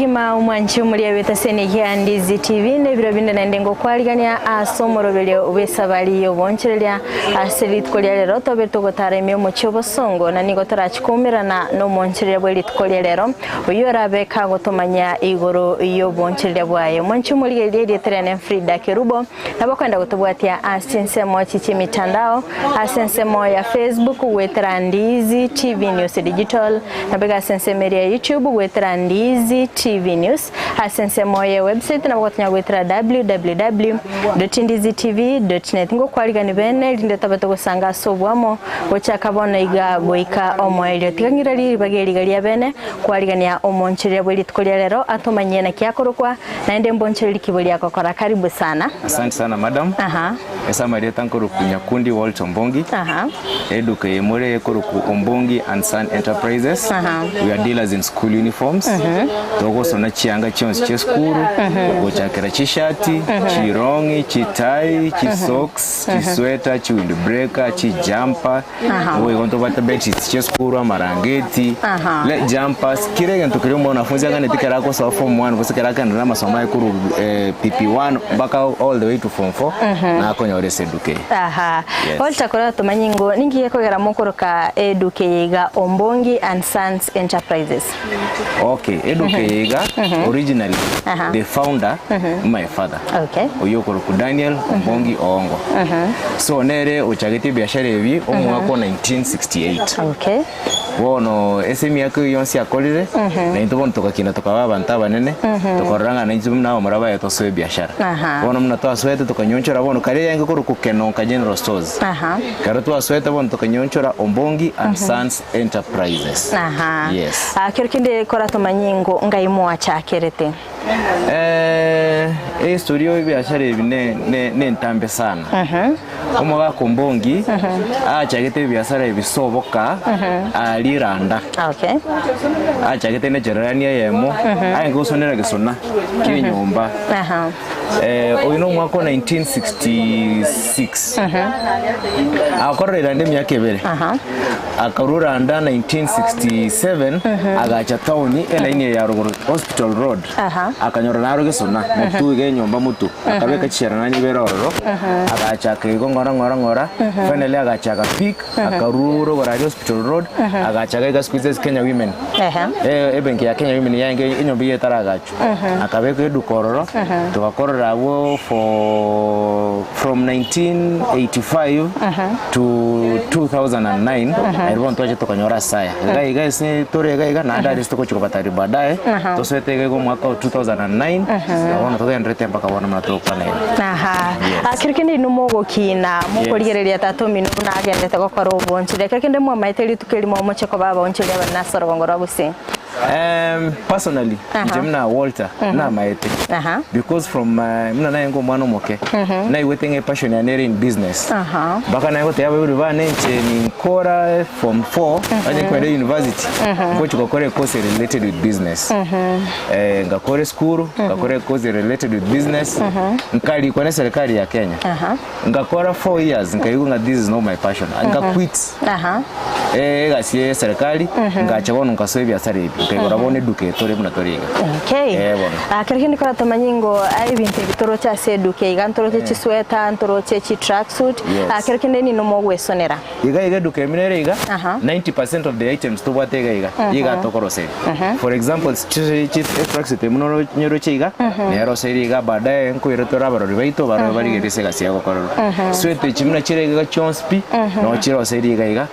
kegima omwanchi omoria bw'etaseni ya Ndizi TV na ebiro binde naende ngokwarigania ase omoroberio bw'esabari y'obonchereria ase rituko ria rero tobe togotara ime omochie obosongo na nigo torachi koumerana nomonchereria bwe rituko ria rero oyio orabe kagotomanya igoro y'obonchereria bwaye omwanchi omorigereria erieta riane Frida Kerubo Nabo kwenda gotobwatia ase chinsemo echi chi'emitandao, ase ensemo ya Facebook goetera Ndizi TV News Digital, nabo iga ase ensemo eria ya YouTube goetera Ndizi TV News, ase ensemo ye website nabo gotonya goetera www.ndizitv.net. Ngokwarigani bene erinde tobe togosanga ase oboamo gochaka bono iga goika omoerio. Tiga ng'ira ribaga eri iga ria bene kwarigania omonchereria bwe rituko ria rero atomanyie naki akorokwa Naende mbonchore rikibo ria gokora. Karibu sana. Asante sana madam. Aha. Ase amarieta nkorokwa Nyakundi Walter Ombongi. Aha. Eduka eye more ekorokwa Ombongi and Son Enterprises. Aha. We are dealers in school uniforms. Togosona chianga chionsi chie esukuru gochakera chishati, chirong'i, chitai, chisocks, chisweta, chiwindbreaker, chijumper, Boigo ntobwate bedsheets chia esukuru, amarangeti, Aha. le jumpers, kera egento keria omwanafunzi aganeti kera agosoa form one gose kera agenderera amasomo aye korwa eh, PP1 mpaka all the way to form 4 nakonyora ase eduka eye. Aha. Yes. Walter korora tomanyi ngo ninki gekogera mokoroka eduka eye iga Ombongi and Sons Enterprises. Okay, eduka eye iga originally Aha. the founder my father. Okay. Oyio okorokwa Daniel Ombongi Oongo. So nere ochagete ebiashara ebi omwaka o 1968. Okay. Bono ase emiaka eyio yonsi akorire, na intwe bono togakina tokaba abanto abanene, tokarora ng'a naintwe buna abamura baye tosoe ebiashara. Aha. Bono buna twasoete tokanyonchora bono kare yarenge korokwa Kenonka General Stores. Aha. Ekero twasoete bono tokanyonchora Ombongi and Sons Enterprises. Aha. Yes. Ah, kero kende kora tomanye ngo ngai mwachakerete. Eh, ehistory ya ebiashara ebi ne, ne, nentambe sana. Omogaka Ombongi achagete ebiasara ebi soboka aria Randa. Okay. Achagete ne chererani eyemo aye gosonera gesona kia enyomba. Aha. Eh, oyo no omwaka o 1966. Akorera Randa emiaka ebere. Aha. Akarua Randa 1967 agacha town elaini eye ya rogoro Hospital Road Aha. akanyora naro gesona motu iga enyomba motu akabeka chisharanani ibere ororo agachaka igo ng'ora ng'ora ng'ora finally agachaka peak akarua rogoro aria Hospital Road agachaka iga siku hizi Kenya Women Ehe. Eh, ebenki ya Kenya Women yaenge enyomba eyio etaragachwa Akabekwa eduka ororo, togakorera abwo for from 1985 to 2009 eri bono twacha tokanyora ase aya. Iga iga ase tore iga iga naende aria ase togochia kobatari baadaye, tosoete iga iga omwaka o 2009 na bono togendererete mpaka bono buna togokwana iga. Aha. Yes. Ah, kero kende inwe mogokina mokorigereria tata omino buna agendete gokora oboncheria kero kende mwamaete rituko erimo moche koba abaoncheria abanene ase orogongo rwa Gusii. Um, personally Aha. inche buna Walter namaete Aha. because from uh, buna naye omwana omoke naigwete ng'a passion yane ere in business Aha. mpaka naye gotebia abaibori bane inche ninkora form 4 onye nkwenda university ngochi gokora ecourse related with business eh, ngakora esukuru ngakora ecourse related with business nkarikwa ne serikali ya Kenya Aha. ngakora 4 years nkaigwa ng'a this is not my passion nka quit Aha. Eh, egasi ya eserekari ngacha bono nkasoa ebiasara ebi nkaigora bono eduka eye tore buna tore iga Okay. Eh, bono. Ah, kero kende kora tomanye ngo ah, ebinto ebi toroche ase eduka iga ntoroche chisweta ntoroche chi tracksuit Yes. Ah, kero kende nino mogwesonera iga iga eduka emi nere iga Aha. 90% of the items tobwate iga iga iga tokoroseria for example chi- chi- tracksuit emi noro nyeroche iga neroseiri iga baadaye nkoira tore abarori baito barore barigerie ase egasi yagokorerwa sweta echi buna chire iga chionsi pi no chiroseiri iga iga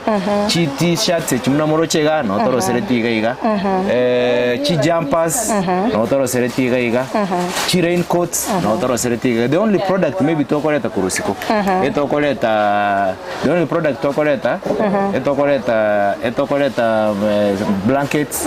chi t-shirts echi buna moroche iga no torosereti iga iga eh, chi jumpers no torosereti iga iga chi raincoats no torosereti iga iga the only product maybe tokoreta korwa isiko etokoreta the only product tokoreta etokoreta etokoreta eh, blankets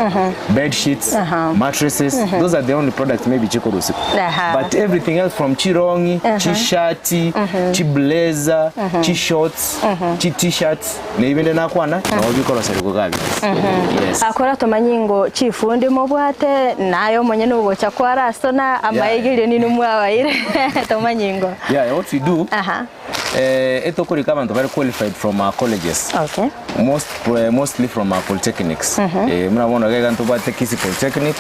bed sheets mattresses those are the only products maybe chikorwa isiko Aha. but everything else from chirongi chishati chiblazer chishorts chi-t-shirts na ebinde nakwana nabo bikoroserigwa iga bionsi. Yes. Akora tomanyi ngo chifundi mobwate naye omonyene ogocha kwarasona Yeah. amaiga erio nini mwabaire tomanyi ngo Yeah, what we do Aha. Eh, etokorika abanto bare qualified from our colleges. Okay. Most, eh, mostly from our polytechnics. Eh, muna bono iga ntobwate Kisii Polytechnic,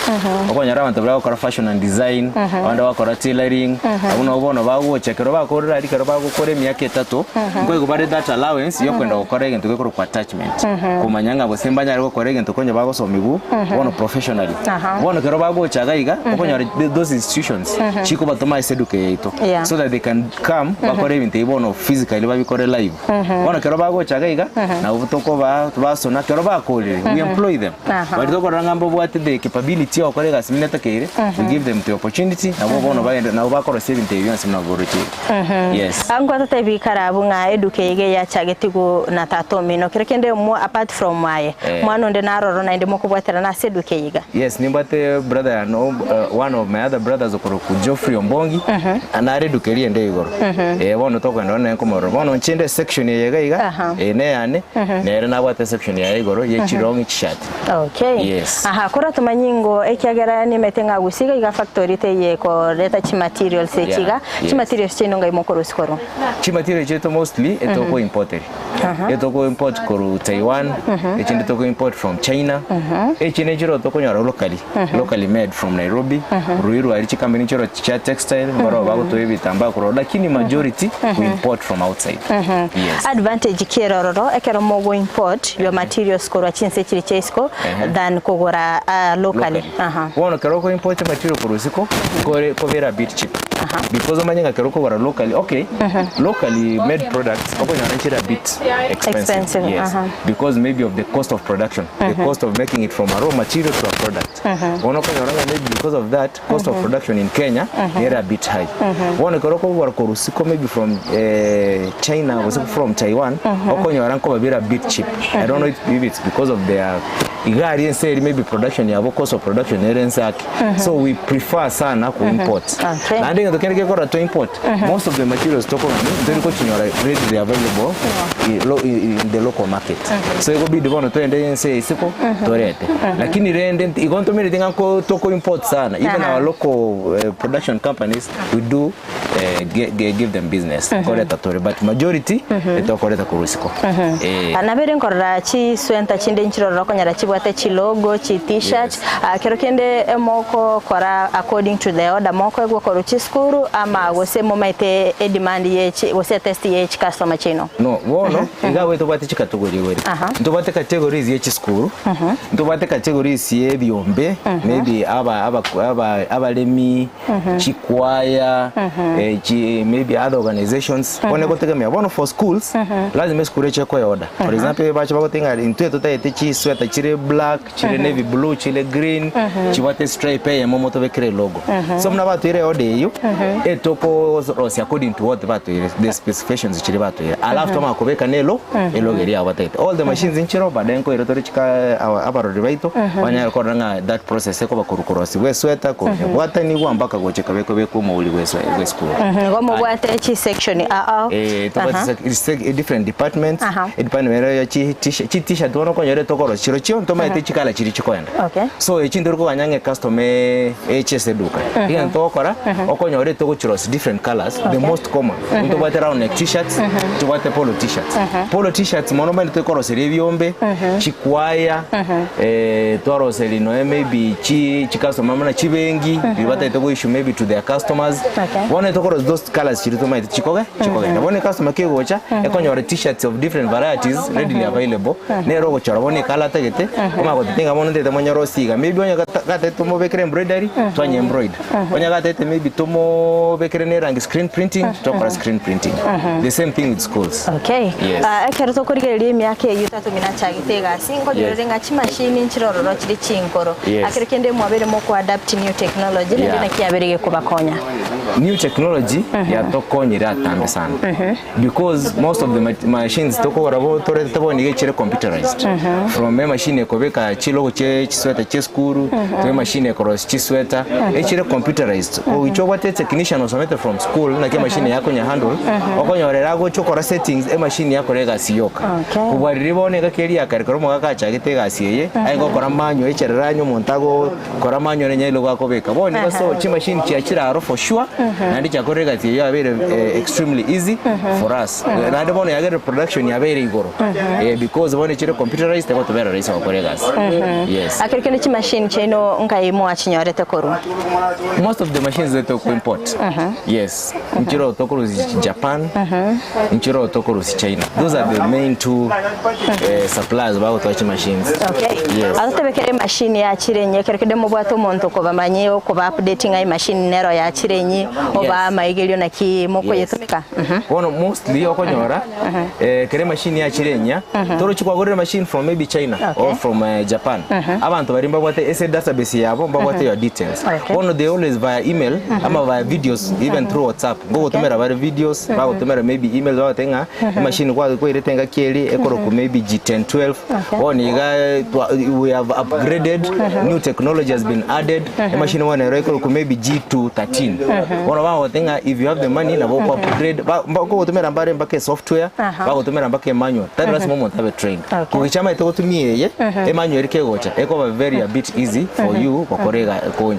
okonyora abanto baria bagokora fashion and design, abande bagokora tailoring, abwo nabo bono bagocha ekero bakorire aria ekero bagokora emiaka etato, nkoigwa bare that allowance ya okoenda gokora egento gekorokwa attachment. Komanya ng'a gose mbanyare gokora egento konya bagosomigwa bono professionally. Aha. Bono ekero bagocha iga iga, okonyora those institutions chikobatoma ase eduka eye yaito Yeah. so that they can come bakore ebinto ebi bono physically babikore live. Bono ekero bagocha iga iga, nabo tokobaa basona, ekero bakorire, we employ them. Aha. Baria tokorora ng'a mbabwate the capability ya gokora egasi buna etakeire, we give them the opportunity, nabo bono bagende nabo bakorosia ebinto ebi bionsi buna boroche iga. Yes. Ah, Nkwatotebia ikara abwo ng'a eduka eye iga eyachagetigwe na tata omino. Kero kende mo apart from aye, Eh. mwana onde naroro naende mokobwaterana ase eduka eye iga. Yes, nimbwate brother yane uh, one of my other brothers okorokwa Geoffrey Ombongi, nare eduka eria ende igoro. Eh, bono tokogenda bono nere nkomorora. Bono inche inde section eye iga iga, Aha. eye neyane, nere nabwate section yaye igoro ye chirong'i chishati. Okay. Yes. Aha, korwa tomanyi ngo ekiagera nimete ng'a gusii iga iga factory teiyo ekoreta chimaterials echi Yeah, iga, yes. chimaterials chiaino ngai mokorosia korwa? Chimaterial chiaito mostly etoko importeri. Etoko import korwa Taiwan, echinde toko import from China, echi nechiro tokonyora locally, locally made from Nairobi, Ruiru aria chicompany chiro chia textile mbaro bagotoa ebitambaa korwa ororo lakini majority we import from outside. Yes. Advantage ki ere ororo ekero mogo import your materials korwa chinse chiri chia isiko than kogora ah, locally? Locally. Aha. Bono ekero oko import material korwa isiko, kore kobera a bit cheap. Because omanye ng'a ekero okogora locally, okay, locally made products okonyora nchire a bit expensive. Expensive, Yes. aha. Because maybe of the cost of production, the cost of making it from a raw material to a product. Bono okonyora ng'a maybe because of that cost of production in Kenya nere a bit high. Bono ekero okogora korwa isiko maybe from eh, China gose from Taiwan, okonyora nkoba bire a bit cheap. I don't know if if it's because of their iga aria ense eri maybe production yabo cost of production nere ense ake. So we prefer sana ku import. Okay. Naende egento kende gekora to import, most of the materials tokogania ntori kochinyora readily available i- lo- i- in the local market. So egobidi bono toende ense ya isiko torete. Lakini rende nti- igo ntomereti ng'a nko toko import sana. Even Aha. our local eh, production companies we do eh, ge- ge- give them business. Koreta tore but majority etokoreta korwa isiko. Eh. Ah, Nabere nkorora chiswenta chinde nchirorora okonyora chibwate chilogo, chi t-shirt, Yes. ah, kero kende mokokora according to the order mokoegwa korwa chisukuru ama gose momaete edemand ye chi gose etest ye chicustomer chiaino. No, bono iga abwo tobwate chicategory igoro. Aha. Ntobwate categories ye chisukuru, ntobwate categories ye ebiombe, maybe aba aba aba abaremi, chikwaya, eh, chi maybe other organizations. Bono egotegemea bono for schools, lazima esukuru eche ekoe order. For example, bache bagotenga ng'a intwe totagete chisweater chire black, chire navy blue, chire green, chibwate stripe eyemo motobekere elogo. So buna batoire order eyio, etokorosia according to what batoire, the specifications chiria batoire. Alafu twamanya kobeka na elo, elogo eria yabo batagete. All the machines nchire baadaye nkoira tore chika abarori baito, banyare korora ng'a that process ekoba korwa korosiwa esweta, kobwatanigwa mpaka gocha ekaba ekobekwa omouri bwa eswe bwa esukuru. Igo mobwate chisection ao ao. Eh, tobwate Aha. sec- sec- different departments, Aha. edepartment ero ya chi t-shirt, chi t-shirt bono okonyora etokorosia chirochio ntomaete chikala chiria chikoenda. Okay. So echi ntori koganya ng'a ecustomer e- eche ase eduka. Egento togokora, okonyora etogochirosia different colours, the most common. Ntobwate round neck t-shirts, ntobwate polo t-shirts. Polo t-shirts mono omanyete tokoroseria ebiombe, chikwaya, eh, twaroseria nonya maybe chi chicustomer buna chibenki, riria batagete go issue maybe to their customers. Okay. Bono tokorosia those colours chiria tomaete chikoge chikogenda. Bono ecustomer kegocha, ekonyora t-shirts of different varieties readily available, nere ogochora bono ecolour atagete, omanye goteba ng'a bono ntagete monyorosie iga. Maybe onye gata gatagete tomobekere embroidery, twanye embroid. Onye gatagete maybe tomobekere ne erangi screen printing, twakora screen printing. The same thing with schools. Okay. Yes. Ah, ekero tokorigereria emiaka eyio tata omino achagete egasi, nkonyorere Yes. ng'a chimashini nchire ororo chire chinkoro. Yes. Akero kende mwabere mokoadapt new technology, naende Yeah. naki yabere gekobakonya. New technology yatokonyire atambe sana because most of the ma- machines tokogora bo torete bono iga echire computerized from emachine ekobeka chilogo chie chisweta chie esukuru to emachine ekorosia chisweta echire computerized oiche obwate technician osomete from school naki emachine yakonya handle okonyora ere agocha okora settings emachine yakora egasi yoka Okay. kobua riria bono engaki eria ya kare ekero omogaka achagete egasi eye aye gokora manual echerera anye omonto agokora manual onye nigo akobeka. Bono nigo so chimachine chiachire aro for sure naende chiakorire egasi eyio yabeire extremely easy. easy for us. Naende bono yagerire production yabeire igoro eh, because bono echire computerized egotobera rahisi gokora egasi. Yes. Akero kende chimachine chiaino nkai mwachinyorete korwa? Most of the machines toko import. Yes. Nchiro tokorusia Japan, nchiro tokorusia China. Those are the main two eh, suppliers bagotoa chimachines. Okay. Yes. Atotebekere emachine yachire enye ekero kende mobwate omonto okobamanyia okoba update ng'a emachine nero yachire enye oba amaigerio naki mokoyetumeka. Yes. Bono mostly okonyora eh, kere emachine yachire enyia torochi kwagorire emachine from maybe China Okay. or from eh, Japan. Abanto baria mbabwate ase database yabo mbabwate your details. Okay. Bono they always via email ama via videos even through WhatsApp ngogotumera bare videos bagotumera maybe email bagoteba ng'a emachine kwa kwairete engaki eri ekorokwa maybe G1012 Okay. bono iga twa- we have upgraded new technology has been added emachine bono ero ekorokwa maybe G213 bono bagoteba ng'a if you have the money nabo oko upgrade ba- ba- okogotumera mbare mpaka esoftware bagotumera mpaka emanual tari lasima omonto abe trained Okay. kogicha amaete gotumia eye emanual eri kegocha ekoba very a bit easy for you gokora iga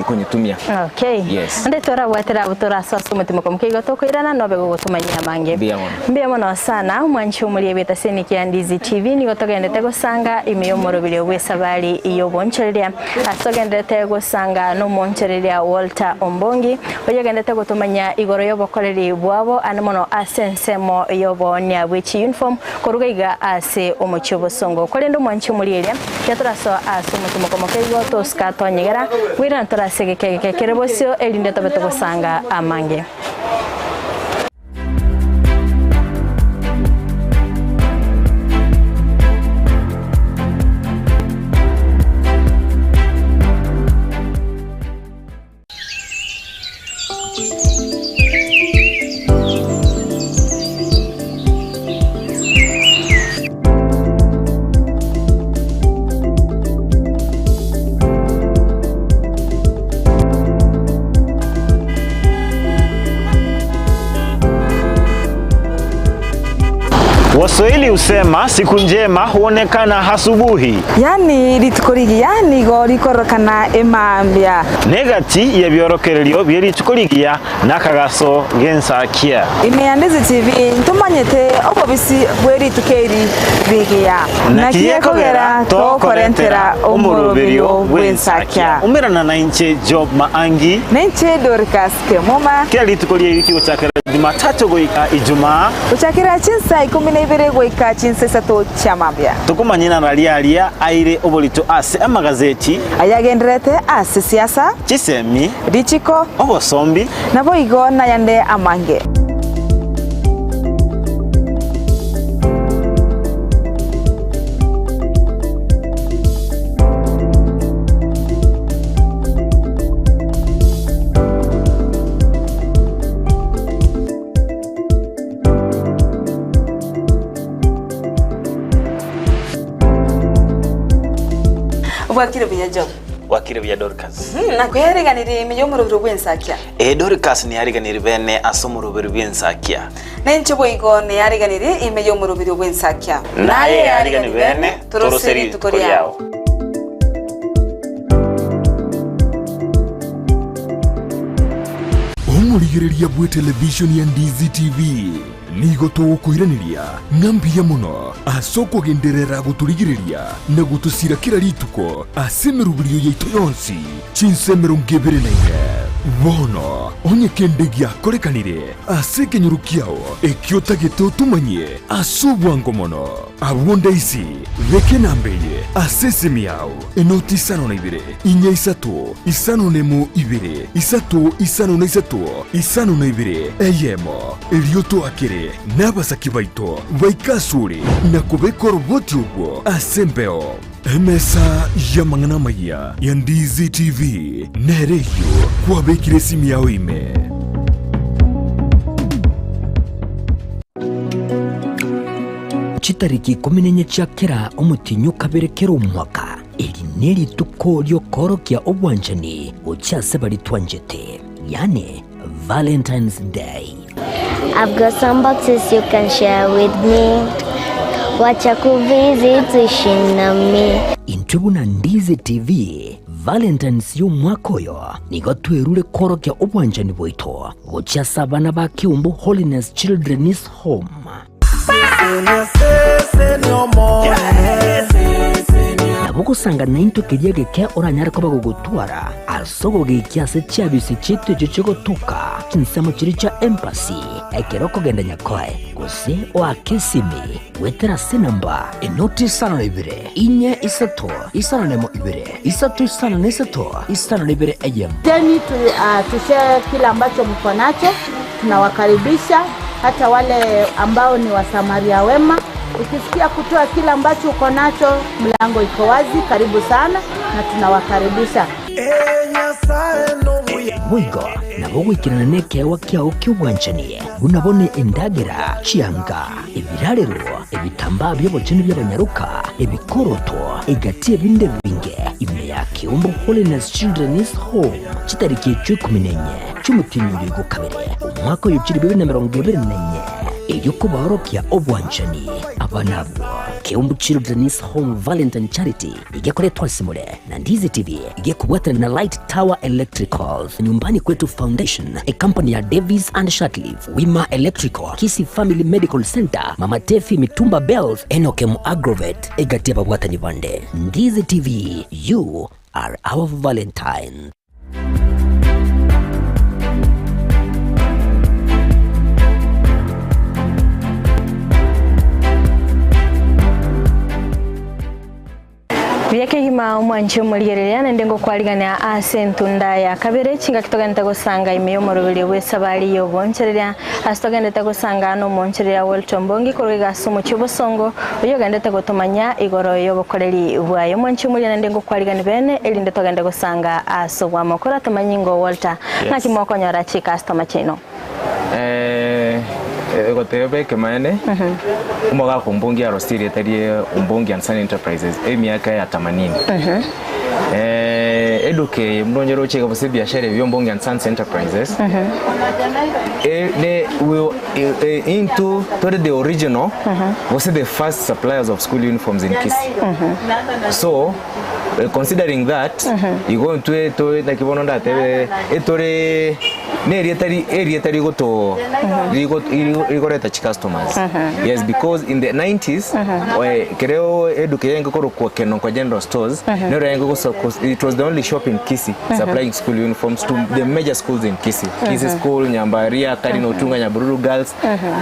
konyetumia. Okay. Yes. Ande torabwatera abwo torasoa ase omotima kwa mokeigo tokoirana nobe gogotumanyia amange. Mbuya mono. Mbuya mono sana omwanchi omoria bw'etaseni kia Ndizi TV nigo togendete gosanga ime y'omoroberio bw'esabari y'obonchoreria ase togenderete gosanga n'omonchoreria Walter Ombongi oyogendete gotomanya igoro y'obokoreri bwabo ande mono ase ensemo y'oboonia bwe chiuniform koruga iga ase omochie obosongo korende omwanchi omoria eria Ekero torasoa ase omotimoko omoke igo tosika tonyegera, bwirana tore ase egeka egeke kere bosio, erinde tobe togosanga amange. Waswahili husema siku njema huonekana asubuhi. Yaani rituko rigiya nigo rikorokana emambia. Negati y'ebiorokererio bie rituko rigiya nakagaso g'ensakia. Ime ya Ndizi TV ntomanyete obobisi bwe rituko eri rigiya. Naki gekogera tokorentera omoroberio bw'ensakia. Umerana nainche Job Maangi. Nainche Dorcas Kemuma. Kera rituko rie wiki gochakera Jumatatu goika Ijumaa. Gochakera chinsa ikomi na ibere goika chinsa isato chia mambia. Tokomanya inara riaria aire oborito ase amagazeti. Ayagendererete ase siasa. Chisemi. Richiko. Obosombi. Naboigo nayande amange. Bwakire buya Job. Bwakire buya Dorcas. Mm, nakweriganirie ime y'omorobiri bw'ensakia. Ee Dorcas neyariganirie bene ase omorobiri bw'ensakia. Nainche boigo neyariganirie ime y'omorobiri bw'ensakia. Naye yarigani bene torose rituko riao. Omorigereria bw'etelevishoni ya Ndizi TV nigo togokoiraneria ng'a mbuya mono ase okogenderera gotorigereria na gotosira kera rituko ase emeroberio yaito yonsi chinsa 24. Bono onye kende giakorekanire ase ekenyoro kiao ekio otagete otomanyie ase obwango mono, abwo ndaisi beka enamba eye ase esimi yao, enoti isano na ibere, inya isato, isano nemo ibere, isato isano na isato, isano na ibere, eyemo. Erio toakere nabasaki baito baike asore na kobeka oroboti orwo ase embeo. Emesa y'amang'ana amayia ya Ndizi TV nere eyio kwabekire esimi yao ime. Chitariki ikomi nenye chia kera omotienyi o kabere kera omwaka, eri nerituko riokoorokia obwanchani gochia ase baria twanchete, yaani Valentine's Day. I've got some boxes you can share with me. Wacha kuvisit uishi nami. Intwe buna Ndizi TV, Valentines y'omwaka oyo nigo twerure kworokia obwanchani bwaito gochia ase abana ba Kiumbu Holiness Children's Home. Nabo ogosanga naintwe keria egeke oranyare koba gogotwara ase ogogekia ase chiabisi chiaito echio chigotoka chinsemo chiria chia embassy ekero okogenda Nyakoe gose oake esimi goetera ase enamba enoti isano na ibere inye isato isano na emo ibere isato isano na isato isano na ibere eyemo. Teni tu, uh, tushare kile ambacho mko nacho. Tunawakaribisha hata wale ambao ni wasamaria wema. Ukisikia kutoa kile ambacho uko nacho, mlango iko wazi. Karibu sana na tunawakaribisha. Boigo nabo goikerana nekeegwa kiao ki'obwanchani, buna bono endagera, chianga, ebirarero, ebitambaa bi'obochenu bi'abanyaroka, ebikoroto, egati ebinde ebinge, ime ya Keumbu Holiness Children's Home, chitariki echio ikomi na enye chi'omotienyi oyo igo kabere, omwaka oyo chilifu ibere na emerongo ebere na enye, erio kobaorokia obwanchani abana abwo. Keumbu Children's Home Valentine Charity igekoretwa ase more na Ndizi TV igekobwatana na Light Tower Electricals, Nyumbani Kwetu Foundation, ecompany ya Davis and Shirtliff, Wima Electrical, Kisii Family Medical Center, Mama Tefi Mitumba Bells, Enokem Agrovet, egati ababwatani bande. Ndizi TV, you are our Valentine. Buya kegima omwanche omorigereria naende ngokwarigania ase entunda ya kabere chingaki togenderete gosanga ime y'omoroberio bw'esabari y'obonchereria ase togenderete gosanga nomonchereria Walter Ombongi korwa iga ase omochie obosongo oyio ogenderete gotomanya igoro y'obokoreri bwaye omwanche omoria naende ngokwarigani bene erinde togende gosanga ase obwamo koratomanyi ngo Walter ng'aki mokonyora chicustoma chiaino. Egoteba ekemaene, omogaka Ombongi arosie erieta rie Ombongi and Son Enterprises emiaka ya themanini. Eduka eye buna onye roche iga gose ebiashara ebi bia Ombongi and Sons Enterprises, ne we intwe tore the original gose the first suppliers of school uniforms in Kisii. So, considering that, igo intwe tore naki bono ndatebe, etore Nerieta ri erieta rigoto rigo rigo rigoreta chicustomers yes because in the 90s eh, kereo eduka yenge korokwa Kenonko General Stores nero yenge goso it was the only shop in Kisii supplying school uniforms to the major schools in Kisii Kisii School Nyambaria Karino Otunga Nyabururu Girls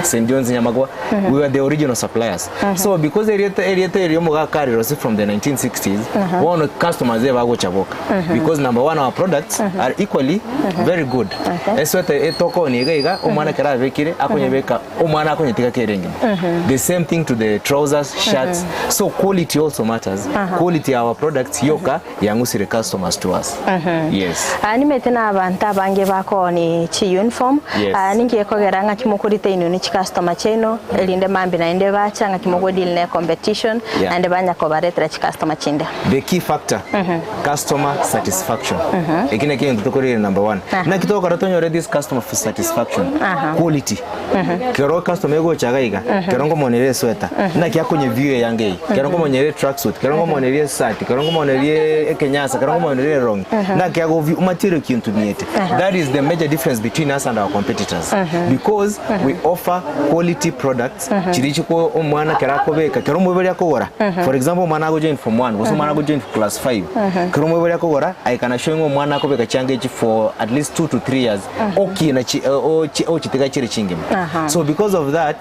St John's Nyamagwa we were the original suppliers so because erieta erieta erio omogaka arirosie from the 1960s bono customers ebagocha boka because number one our products are equally very good esweta etokoonia iga iga omwana ekero abekire akonyebeka omwana akonyetiga kere engima the same thing to the trousers shirts so quality also matters quality ya our products yoka yang'usire customers to us yes Ah, nimete na abanto abange bakooni chi uniform Yes. Ah, ninki gekogera ng'aki mokorita inwe ne chicustomer chiaino erinde mambia naende bacha ng'aki mogodeal ne competition Yeah. naende banya kobaretera chicustomer chinde The key factor customer satisfaction eki nakio egento tokoreire number one naki togokora tonyore this customer satisfaction quality kero customer egocha iga iga kero nkomoneria esweta naki akonye view eyange eye kero nkomoneria etracksuit kero nkomoneria esati kero nkomoneria ekenyasa kero nkomoneria erongi naki ago view material ki ntumiete that is the major difference between us and our competitors because we offer quality products chiria chiko omwana kero akobeka kero omoibori akogora for example omwana agojoin form 1 gose omwana agojoin class 5 kero omoibori akogora I can assure ng'a omwana akobeka chianga echi for at least 2 to 3 years okina chi ochi ochitiga chire chingima so because of that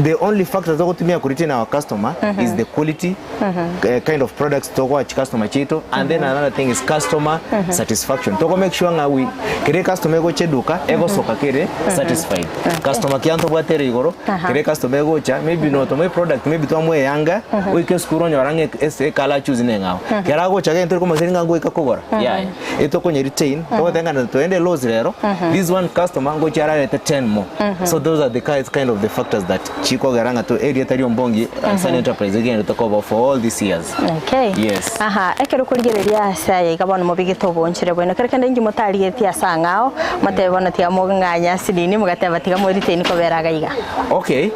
the only factor togotumia ku retain our customer is the quality kind of products togoa chicustomer chiaito and then another thing is customer satisfaction togo make sure ng'a we kere customer egocha eduka egosoka kere satisfied customer kianto bwate ere igoro kere customer egocha maybe notomoe product maybe twamoe eyanga oike esukuru onyora ng'a ese ecolour choose neng'ao. Kero agocha gento tori komoseria ng'a ngoika kogora, yaya. Etokonya retain, togoteba ng'a twende loss rero, this one customer ngochia ararete 10 more. So those are the kind of the factors that chikogera ng'a to erieta ria Ombongi and Son Enterprise egenderete koba for all these years. Okay. Yes. Aha, ekero okorigereria ase aya iga bono mobegete oboonchore bwaino, kero kende inki motarigetie ase ang'ao, motebe bono tiga mong'anye ase nini, mogateba tiga mo retain kobera iga iga. Okay,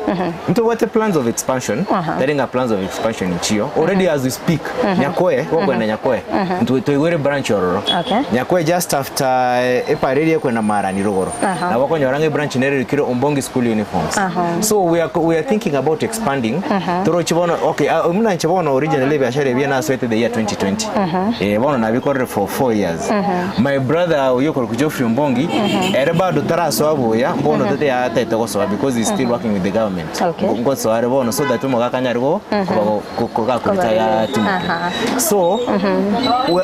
ntobwate plans of expansion, tari ng'a plans of expansion nchiyo, already as we speak, Nyakoe, gokwenda Nyakoe, ntwe twaigwere branch ororo. Okay. Nyakoe just after epara eria ekwenda Marani rogoro, nabo okonyora ng'a ebranch nere erikire Ombongi School Uniforms. So we are, we are thinking about expanding, toroche bono, okay, ah, buna inche bono originally ebiashara ebi nasoete the year 2020, eh, bono nabikorire for 4 years. My brother oyio okorokwa Geoffrey Ombongi, ere bado tarasoa buya, mbono tete yataete gosoa because he's still working with the government. Okay. Ngosoa are bono so that omogaka anyare go koba kogakoretire Timothy. So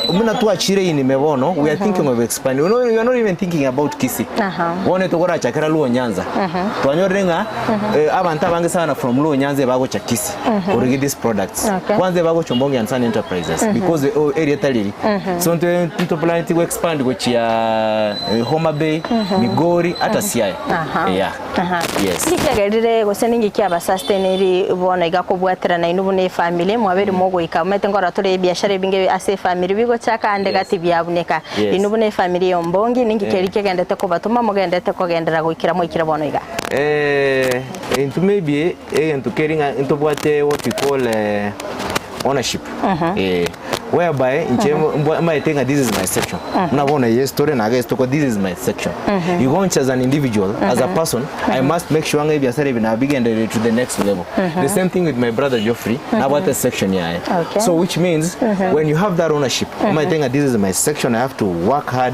buna twachire inime bono, we are thinking of expanding. We are not even thinking about Kisii. Bono tokorachakera Luo Nyanza. Twanyorire ng'a abanto abange sana from Luo Nyanza ebagocha Kisii korigia these products. Kwanza ebagocha Ombongi and Son Enterprises because erieta riri. So ntwe ntoplaneti go expand gochia Homa Bay, Migori ata Siaya. Yeah. Aha. Yes. Ninki kiagerire gose ninki kiabasastainiri bono iga kobwaterana inwe buna efamily mwabeire mogoika omanyete nkorora tore ebiashara ebinge ase efamily bigochaka ande Yes. gati biabuneka Yes. inwe buna efamily ya Ombongi ninki Yeah. keri kegendete kobatoma mogendete kogenderera goikera mwaikire bono iga? Eh, intwe maybe egento keri ng'a ntobwate what we call eh, ownership eh, whereby inche mbwa- maete ng'a this is my section buna bono eye story naga esitoko this is my section igo inche as an individual as a person i must make sure ng'a ebiasara ebi nabigenderere to the next level the same thing with my brother Geoffrey nabwate section yaye Okay. so which means when you have that ownership omanyete ng'a this is my section i have to work hard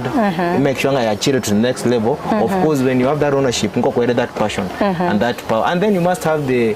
make sure ng'a yachire to the next level of course when you have that ownership nkokwere that passion and that power and then you must have the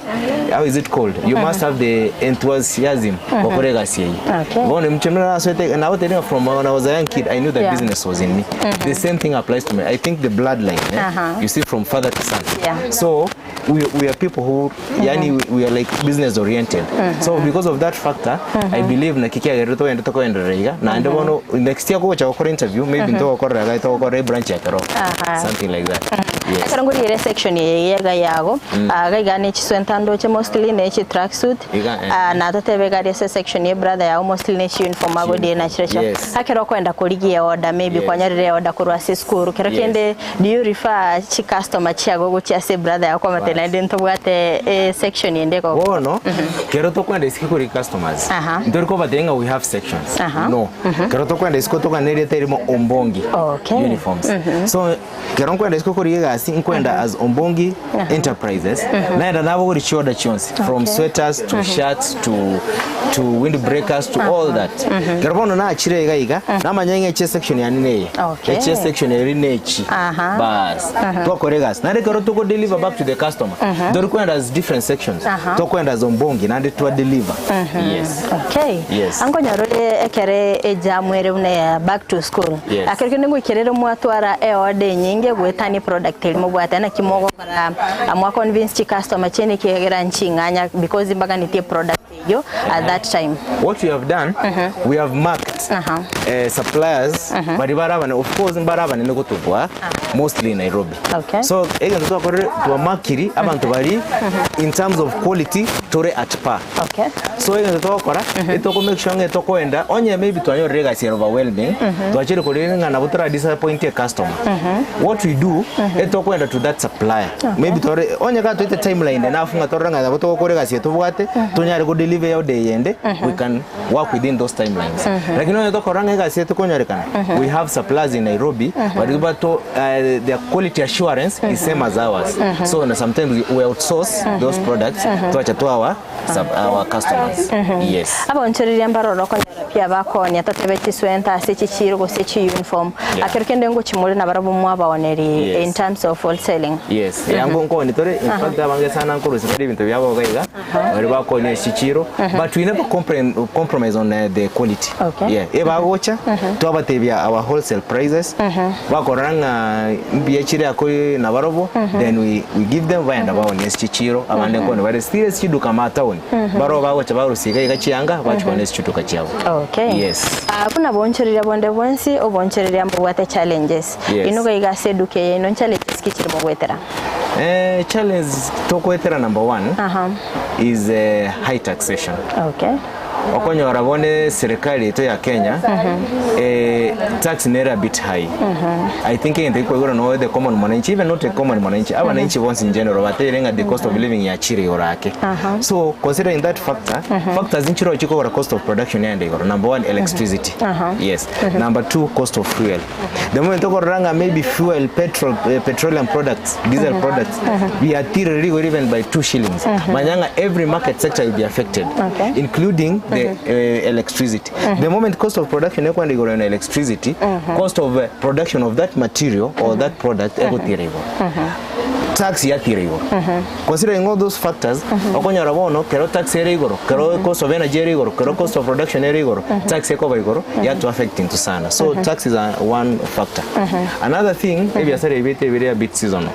how is it called you must have the enthusiasm gokora egasi eye Okay. bono inche narasoete nagotebi from when I was a young kid I knew that Yeah. business was in me the same thing applies to me I think the bloodline eh? Uh-huh. you see from father to son Yeah. so we, we are people who yani we, we are like business oriented so because of that factor I believe naki kiagerire togende tokoenderera iga naende bono next year kogocha gokora interview maybe ntogokorera iga togokora ebranch ya Keroka Aha. something like that yes. Ekero ngorigereria section eye iga yago, ah, iga iga ne chiswenta ndoche mostly ne chi tracksuit, Iga, eh. ah, na totebe iga aria ase section ye brother yago mostly ne chi uniform agodie na chirochio. Yes. Ekero okoenda korigia eorder maybe Yes. kwanyorire eorder korwa ase esukuru, kero Yes. kende do you refer chi customer chiago gochia ase brother yago kwamanya Bas. naende ntobwate e section ende igo. Bono kero tokwenda isiko kori customers Aha. ntori kobatebia ng'a we have sections Aha. no kero tokwenda isiko tokwana erieta erimo ombongi Okay. uniforms so Ekero nkwenda isiko korigia egasi nkwenda as Ombongi Enterprises naenda nabogori chiorder chionsi from sweaters to shirts to to windbreakers to all that ekero bono nachire iga iga namanya ng'a echi esection yane neye Okay. echi esection eri nechi Aha. bas twakora egasi naende ekero toko deliver back to the customer tori kwenda as different sections Aha. tokwenda as Ombongi naende twa deliver yes Okay. Yes. Ankonyora ore ekere ejamu ere buna ya back to school. Yes. Akero kende ngoikerere mwatwara eorder enyinge goetania eproduct eria mobwate naki mogokora mwa convince chicustomer chiaino ekiagera nching'anya because mbaganetie eproduct eyio at that time. What we have done, we have marked Aha. eh, suppliers bari barabane of course mbare abanene gotobua mostly in Nairobi. Okay. So egento twakorire twamakiri abanto bari in terms of quality tore at par. Okay. So egento togokora, etoko make sure ng'a etokoenda onye maybe twanyorire egasi ere overwhelming, twachire korire ng'a nabo tora disappoint e customer. What we do, etokoenda to that supplier. Maybe tore onye gatoete timeline enough ng'a torore ng'a nabo togokora egasi eye tobwate, tonyare go deliver eorder eyende, we can work within those timelines. Lakini onye tokorora ng'a egasi eye tekonyorekana, we have suppliers in Nairobi, baria bato their quality assurance is same as ours. So na sometimes we outsource those products, twacha twawa sub our customers. Yes. Abaonchoreria mbaroro okonyora pi abakonia totebe chiswenta ase chichiro gose chiuniform Yeah. akero kende ngochimore nabarabwo mwabaoneri Yes. in terms of wholesaling. Yes, yango nkoni tore in fact abange sana nkorusia bare ebinto biabo iga iga bari bakonia chichiro but we never compre- compromise on uh, the quality. Okay. Yeah. care. Ebagocha twabatebia our wholesale prices bakorora ng'a mbuya chire ako nabarobwo then we, we give them baenda baonia ase chichiro abande nkone bare still ase chiduka ma town barobwo bagocha barusia iga iga chianga bachikona ase chiduka chiabo. Okay. Yes. Ah, buna boonchoreria bonde bwensi oboonchoreria mbobwate challenges. Yes. Inwe iga iga ase eduka eye yaino challenges ki chiri mogoetera? Eh, challenge togoetera number one Aha. is eh, high taxation. Okay. Okonyora bono eserikali yaito ya Kenya eh, tax nere a bit high. I think egento gekwaigora no the common mwananchi even not a common mwananchi abananchi bonsi in general bateire ng'a the cost of living yachire igoro ake. So considering that factor, factors nchiroo chikogora cost of production yaenda igoro. Number one electricity. Yes. Number two cost of fuel. The moment okorora ng'a maybe fuel petrol eh, petroleum products diesel products biatirire rigori even by 2 shillings manya ng'a every market sector will be affected Okay. including the eh, electricity the moment cost of production ekwenda igoro na electricity cost of eh, production of that material or that product egotira igoro tax yatira igoro considering all those factors okonyora bono kero tax ere igoro kero cost of energy ere igoro kero cost of production ere igoro tax ekoba igoro yatu affect into sana so tax is a one factor another thing ebiasara ebi biaito ebire a bit seasonal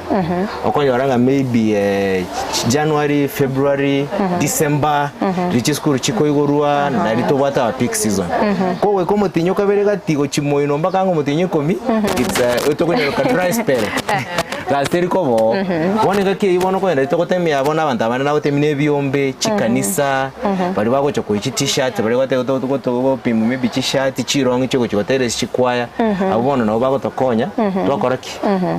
okonyora ng'a maybe eh, January February December riria chisukuru chikoigorwa nari tobwate our peak season kogoika omotinyi okabere gati gochia moino mpaka ang'e omotinyi ikomi it's eh, tokonyoruka dry spell Gasi teri koba oo. Bono engaki eyio bono okogenda togotemia bono abanto abande nagotemia na ebiombe, chikanisa, baria bagocha koyia chi t-shirt, baria gote to to gopima maybe chishati, chirong'i chigochia gotera ase chikwaya, abwo bono nabo bagotokonya, twakora ki?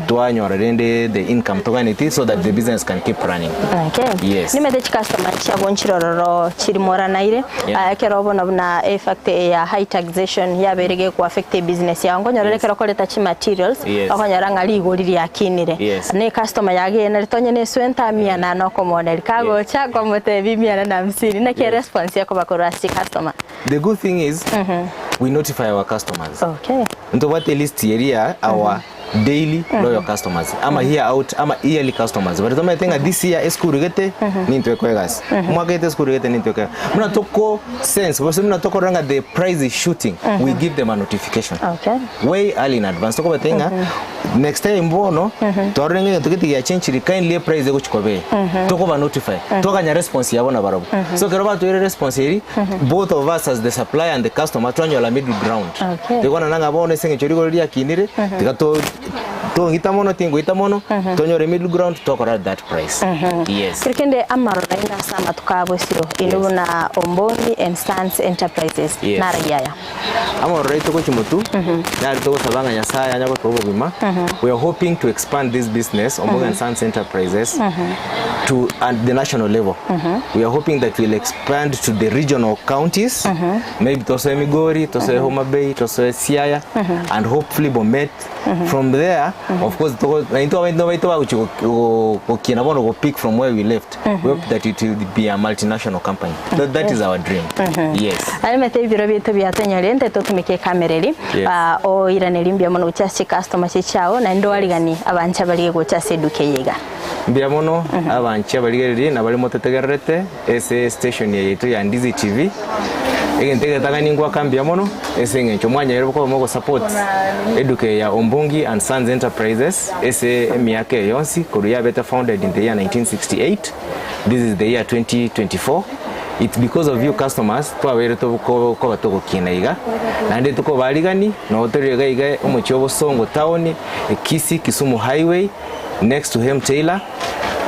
Twanyora rende the income toganetie so that the business can keep running. Okay. Yes. Nimete chicustomer chiabo nchirororo chiri moranaire Yeah. Ah, ekero bono buna effect ya high taxation yabeire geku affect ebusiness yao nkonyorere Yes. ekero okoreta chimaterials Yes. okonyora ng'a rigori riakinire Yes. na ecustomer yagenda ritonye na eswenta mia nane okomoneria kagocha kwamotebia mia nane na hamsini naki Yes. eresponse ekoba korwa ase chicustomer The good thing is we notify our customers. okay. Ntobwate elist eria our daily loyal customers ama year out ama yearly customers but tomanyete ng'a this year esukuru gete nintwe ekoa egasi omwaka gete esukuru gete nintwe ekoa buna toko sense gose buna tokorora ng'a the price is shooting we give them a notification Okay. way early in advance tokobatebia ng'a next time bono twarorire ng'a egento gete giachenchiri kindly eprice egochi koba eye tokoba notify twakanya response yabo nabarobwo so ekero batoire response eri both of us as the supplier and the customer twanyola middle ground Okay. Tigokwana ng'a bono ase eng'encho rigoro riakinire, tiga to tong'ita mono tingoita mono, tonyore middle ground tokora at that price. Yes. Kero kende amaroro aino ase amatuko a bosio, inwe Yes. buna Ombongi and Sons Enterprises Yes. naragi aya. Amaroro aito gochia motwe, nari togosaba ng'a Nyasaye anya gotoa obogima, we are hoping to expand this business, Ombongi and Sons Enterprises, to at the national level. We are hoping that we'll expand to the regional counties, maybe tosoe Migori, tosoe Homa Bay, tosoe Siaya, and hopefully Bomet. From there, of course, togo- na intwe abainto baito bagochia go- go- gokina bono go pick from where we left. We hope that it will be a multinational company. That, that is our dream. Yes. Aremete ebiro biaito biatonyorire nte totumeke ekamera eri Yes. Ah, oiranerie mbuya mono gochia ase chicustomer chichiao naende oariganie abanche baria gocha ase eduka eye iga. Mbuya mono abanche abarigererie na baria mototegererete ase station eye yaito ya Ndizi TV. Egento egetang'ani ngoaka mbuya mono ase eng'encho mwanyaire koba mogosupport eduka eye ya Ombongi and Sons Enterprises ase emiaka eye yonsi korwa yabete founded in the year 1968 this is the year 2024 it's because of you customers twabeire koba togokina iga naende tokobarigani nabo tore iga iga omochie o Bosongo town Kisii Kisumu highway Next to him Taylor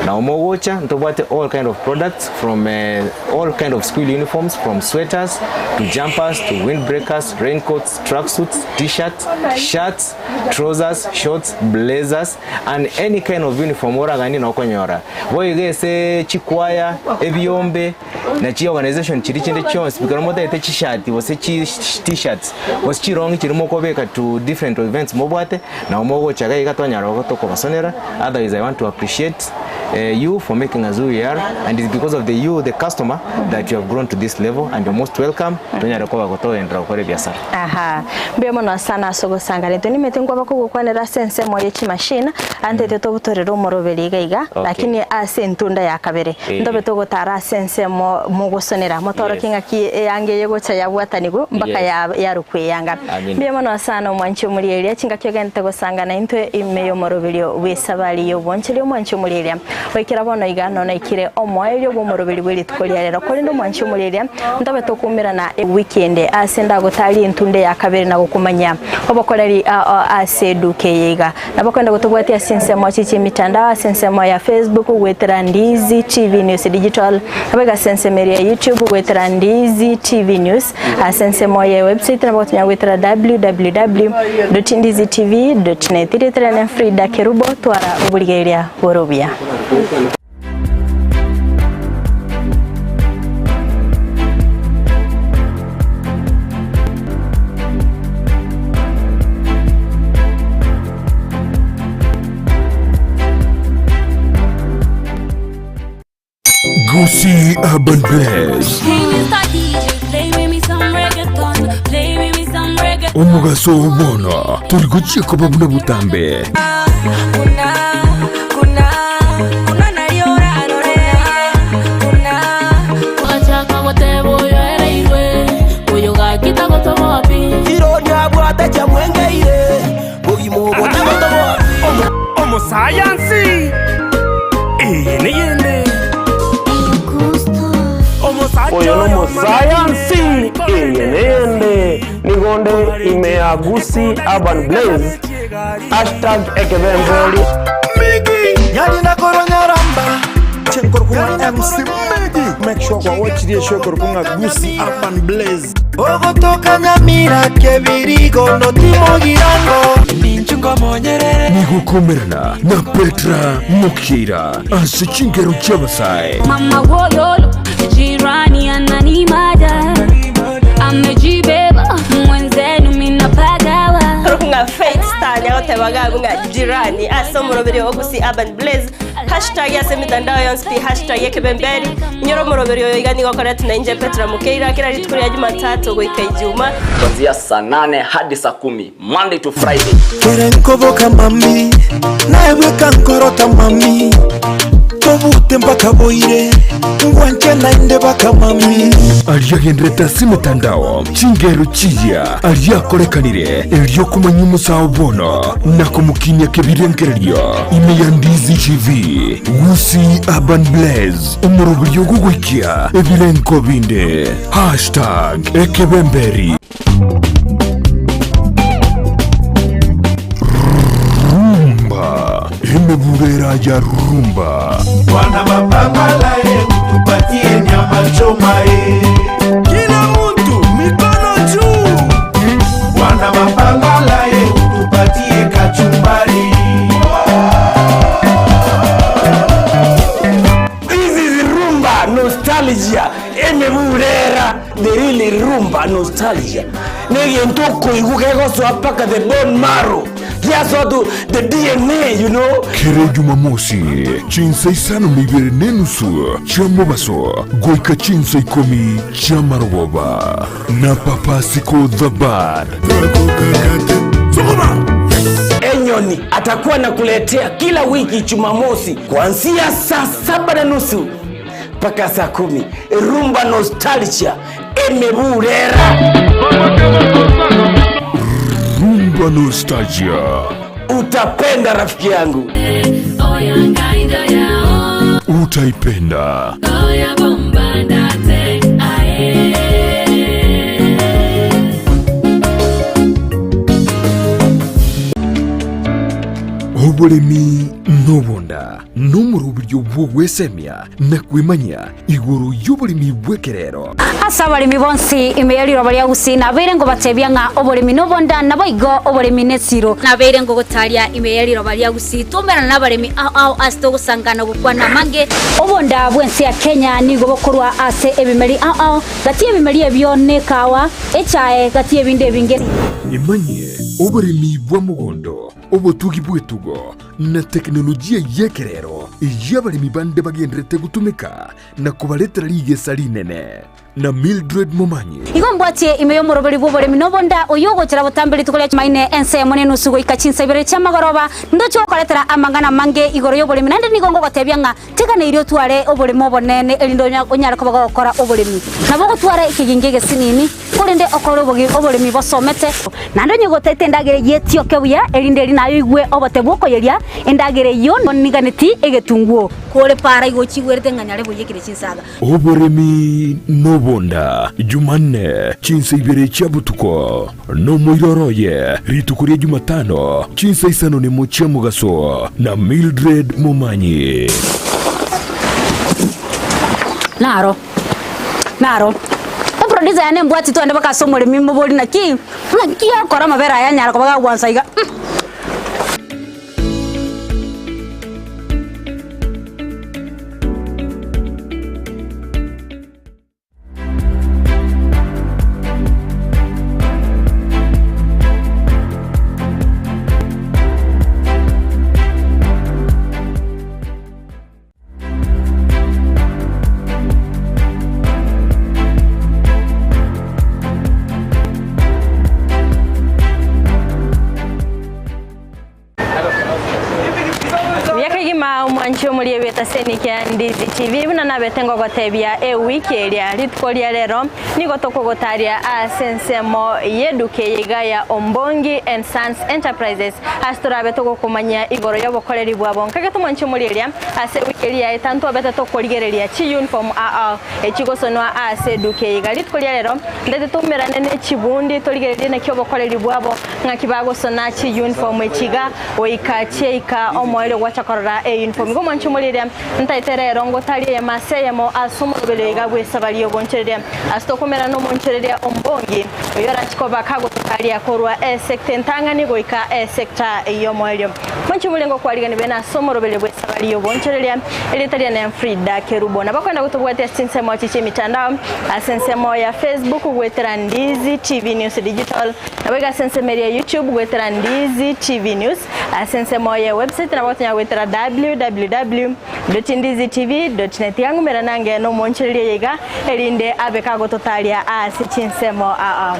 nao mogocha ntobwate all kind of products from eh, all kind of school uniforms from sweaters to jumpers to windbreakers raincoats tracksuits t-shirts shirts trousers shorts blazers and any kind of uniform oraganie nokonyora boigo ase chikwaya ebiombe na chi organization chiria chinde chionsi ekero motagete chishati gose chi t-shirts gose chirong'i chiria mokobeka to different events mobwate Nabo mogocha iga iga twanyara gotokobasonera, otherwise I want to appreciate you for making us who we are and it's because of the you the customer that you have grown to this level and you're most welcome tonyare koba gotogenderera gokora ebiasara. Aha, mbuya mono sana ase ogosangana intwe nimete nkwaba kogokwanera ase ensemo ye chimachine antete tobutorere omoroberi iga iga Okay. lakini ase entunda ya kabere Eh. ntobe togotara ase ensemo mogosonera motorokie Yes. ng'aki eyanga eye gocha yabwatanigwe mpaka Yes. ya yarokwa eyanga. Amina. Mbuya mono sana omwanchi omorieria chingaki ogenderete gosangana intwe ime y'omoroberio bw'esabari y'obwancheri omwanchi omorieria Goikera bono iga nonaikire omoerio bw'omoroberi bwe rituko ria rero. Korende omwanchi omorieria, ntobe tokuumerana ewiki ende ase ndagotarie entunde ya kabere na gokomanyia obokoreri ao ase eduka eye iga. Nabo kwenda gotobwatia ase ensemo chiche emitandao ase ensemo ya Facebook goetera Ndizi TV News Digital, naboigo ase ensemo eria ya YouTube goetera Ndizi TV News, ase ensemo ye website nabo gotonyara goetera www.ndizitv.net. Erieta riane Frida Kerubo, twara oborigereria. Bore obuya. Gusii Urban Blaze. Omogaso oo bono tori gochia koba buna botambe. Omosayansi eye neyende Oyo nomosayansi eye neyende nigonde ime ya Gusii Urban Blaze hashtag ekebemberi. Nyarina koro nyaramba Chenkorkunga MC Megi Make sure kwa watch the show korkunga Gusii Urban Blaze Ogotoka Nyamira Kebirigo no Timo Girango Ninchungo monyerere Nigokomerana na Petra Mokira ase chingero chi'abasae. Mama wololo jirani ananimada amejibeba mwenzenu minapagawa Ng'a Faith Star niagoteba gabu ng'a jirani ase omoroberi o Gusii Urban Blaze Hashtag ase emitandao yonsi pi hashtag ekebemberi Inyora omoroberi oyo iga nigo okoretwe na inche Petra Mokeira kera rituko ria Jumatatu goika Ijuma. Kuanzia saa nane hadi saa kumi Monday to Friday. Kere nkoboka mami naebweka nkorota mami tobute mpaka boire ngwanche naende baka mami. Aria agenderete ase emetandao, chingero chiria aria akorekanire erio komanya omosao bono na komokinia kebirengererio ime ya Ndizi TV, Gusii Urban Blaze, omoroberio ogogoikia ebirenko binde. Hashtag ekebemberi. Rumba, emebubera ya rumba. Bwana mapambala ye utupatie nyama choma ye. Kila mtu mikono juu. Bwana mapambala ye utupatie kachumbari. This is rumba nostalgia emeburera the real rumba nostalgia negento okoigwa kegosoa mpaka the bone marrow giasoa to the DNA you know. Kera Jumamosi, chinsa isano na ibere na enusu chia mobaso goika chinsa ikomi chi'amarogoba na Papa Siko the Bad. Enyoni atakuwa anakuletea kila wiki Jumamosi kuanzia saa saba na nusu mpaka saa kumi Rumba Nostalgia emeburera. Rumba Nostalgia. Utapenda rafiki yangu. Utaipenda. Oboremi nobonda nomoroberio bw'ogwesemia na kwemanyia igoro y'oboremi bw'ekerero. Ase abaremi bonsi ime ye riroba ria Gusii nabeire ngobatebia ng'a oboremi nobonda, naboigo oboremi nesiro. Nabeire ngogotaria ime ye riroba ria Gusii twaumerana nabaremi ao ao ase togosangana gokwana amange. Obonda bw'ense ya Kenya nigo bokorwa ase ebimeri ao ao, gati y'ebimeri ebio nekawa, echae, gati y'ebinde ebinge. Emanyie oboremi bwa mogondo, obotugi bw'etugo. na teknolojia y'ekerero eyio abaremi bande bagenderete gotumeka na kobaretera rigesa rinene. Na Mildred Momanyi. Igo mbwatie ime y'omoroberi bw'oboremi na obonda, oyio ogochera botambe rituko ria Chumaine ensemo nenusu goika chinsa ibere chi'amagoroba, ndoche gokoretera amang'ana amange igoro y'oboremi, naende nigo ngogotebia ng'a teganeirie otware oboremo obonene, erinde onyare koba gogokora oboremi. Nabo ogotwara ekegingi egesinini, korende okore oboremi bosomete. Naende onye gotaete endagera eyio etioke buya, erinde eri naye oigwe obote bw'okoyeria endagera eyio, niganeti egetunguo. Kore para igo ochigwerete ng'a nyare boiyekire chinsaga. Oboremi nobonda, Jumanne, chinsa ibere chia botuko, nomoiroro oye, rituko ria Jumatano, chinsa isano nemo chia mogaso, na Mildred Momanyi. Naro, naro. Eproducer yane embwati twende mpaka ase omoremi mobori naki, naki okora amabere aya anyara koba gagwansa iga mm. Buya kegima omwanchi omori egetaseni kia Ndizi TV buna nabete ngogotebia ewiki eria rituko ria rero nigo tokogotaria ase ensemo y'eduka eye iga ya Ombongi and Sons Enterprises ase torabe togokomanyia igoro y'obokoreri bwabo nkagete omwanchi omori eria ase ewiki eria yaeta ntwabete tokorigereria chiuniform aa echigosonwa ase eduka eye iga rituko ria rero ndete toumerane ne chibundi torigererie naki obokoreri bwabo Ng'aki bagosona chiyunifomu echi iga goika chiaika omoerio gwacha korora eyunifomu. Igo mwanche omoriria, ntaete rero ngotaria eyemo ase eyemo ase omoroberio iga bw'esabari y'ogonchereria. Ase tokomerana nomonchereria ombongi, oyio orache koba kagototaria korwa esecta entang'ani goika esecta y'omoerio. Mwanche omoria ngokwarigani bene ase omoroberio bw'esabari y'ogonchereria, erieta riane Frida Kerubo. Nabakwenda gotobwatia ase chinsemo echi chi'emitandao, ase ensemo ya Facebook goetera Ndizi TV News Digital, Naboigo ase ensemo eria ya YouTube goetera Ndizi TV News, ase ensemo ye website nabo gotonya goetera www.ndizitv.net. Tiga ng'umera nange nomoonchoreria oyo iga, erinde abe kagototaria ase chinsemo aa.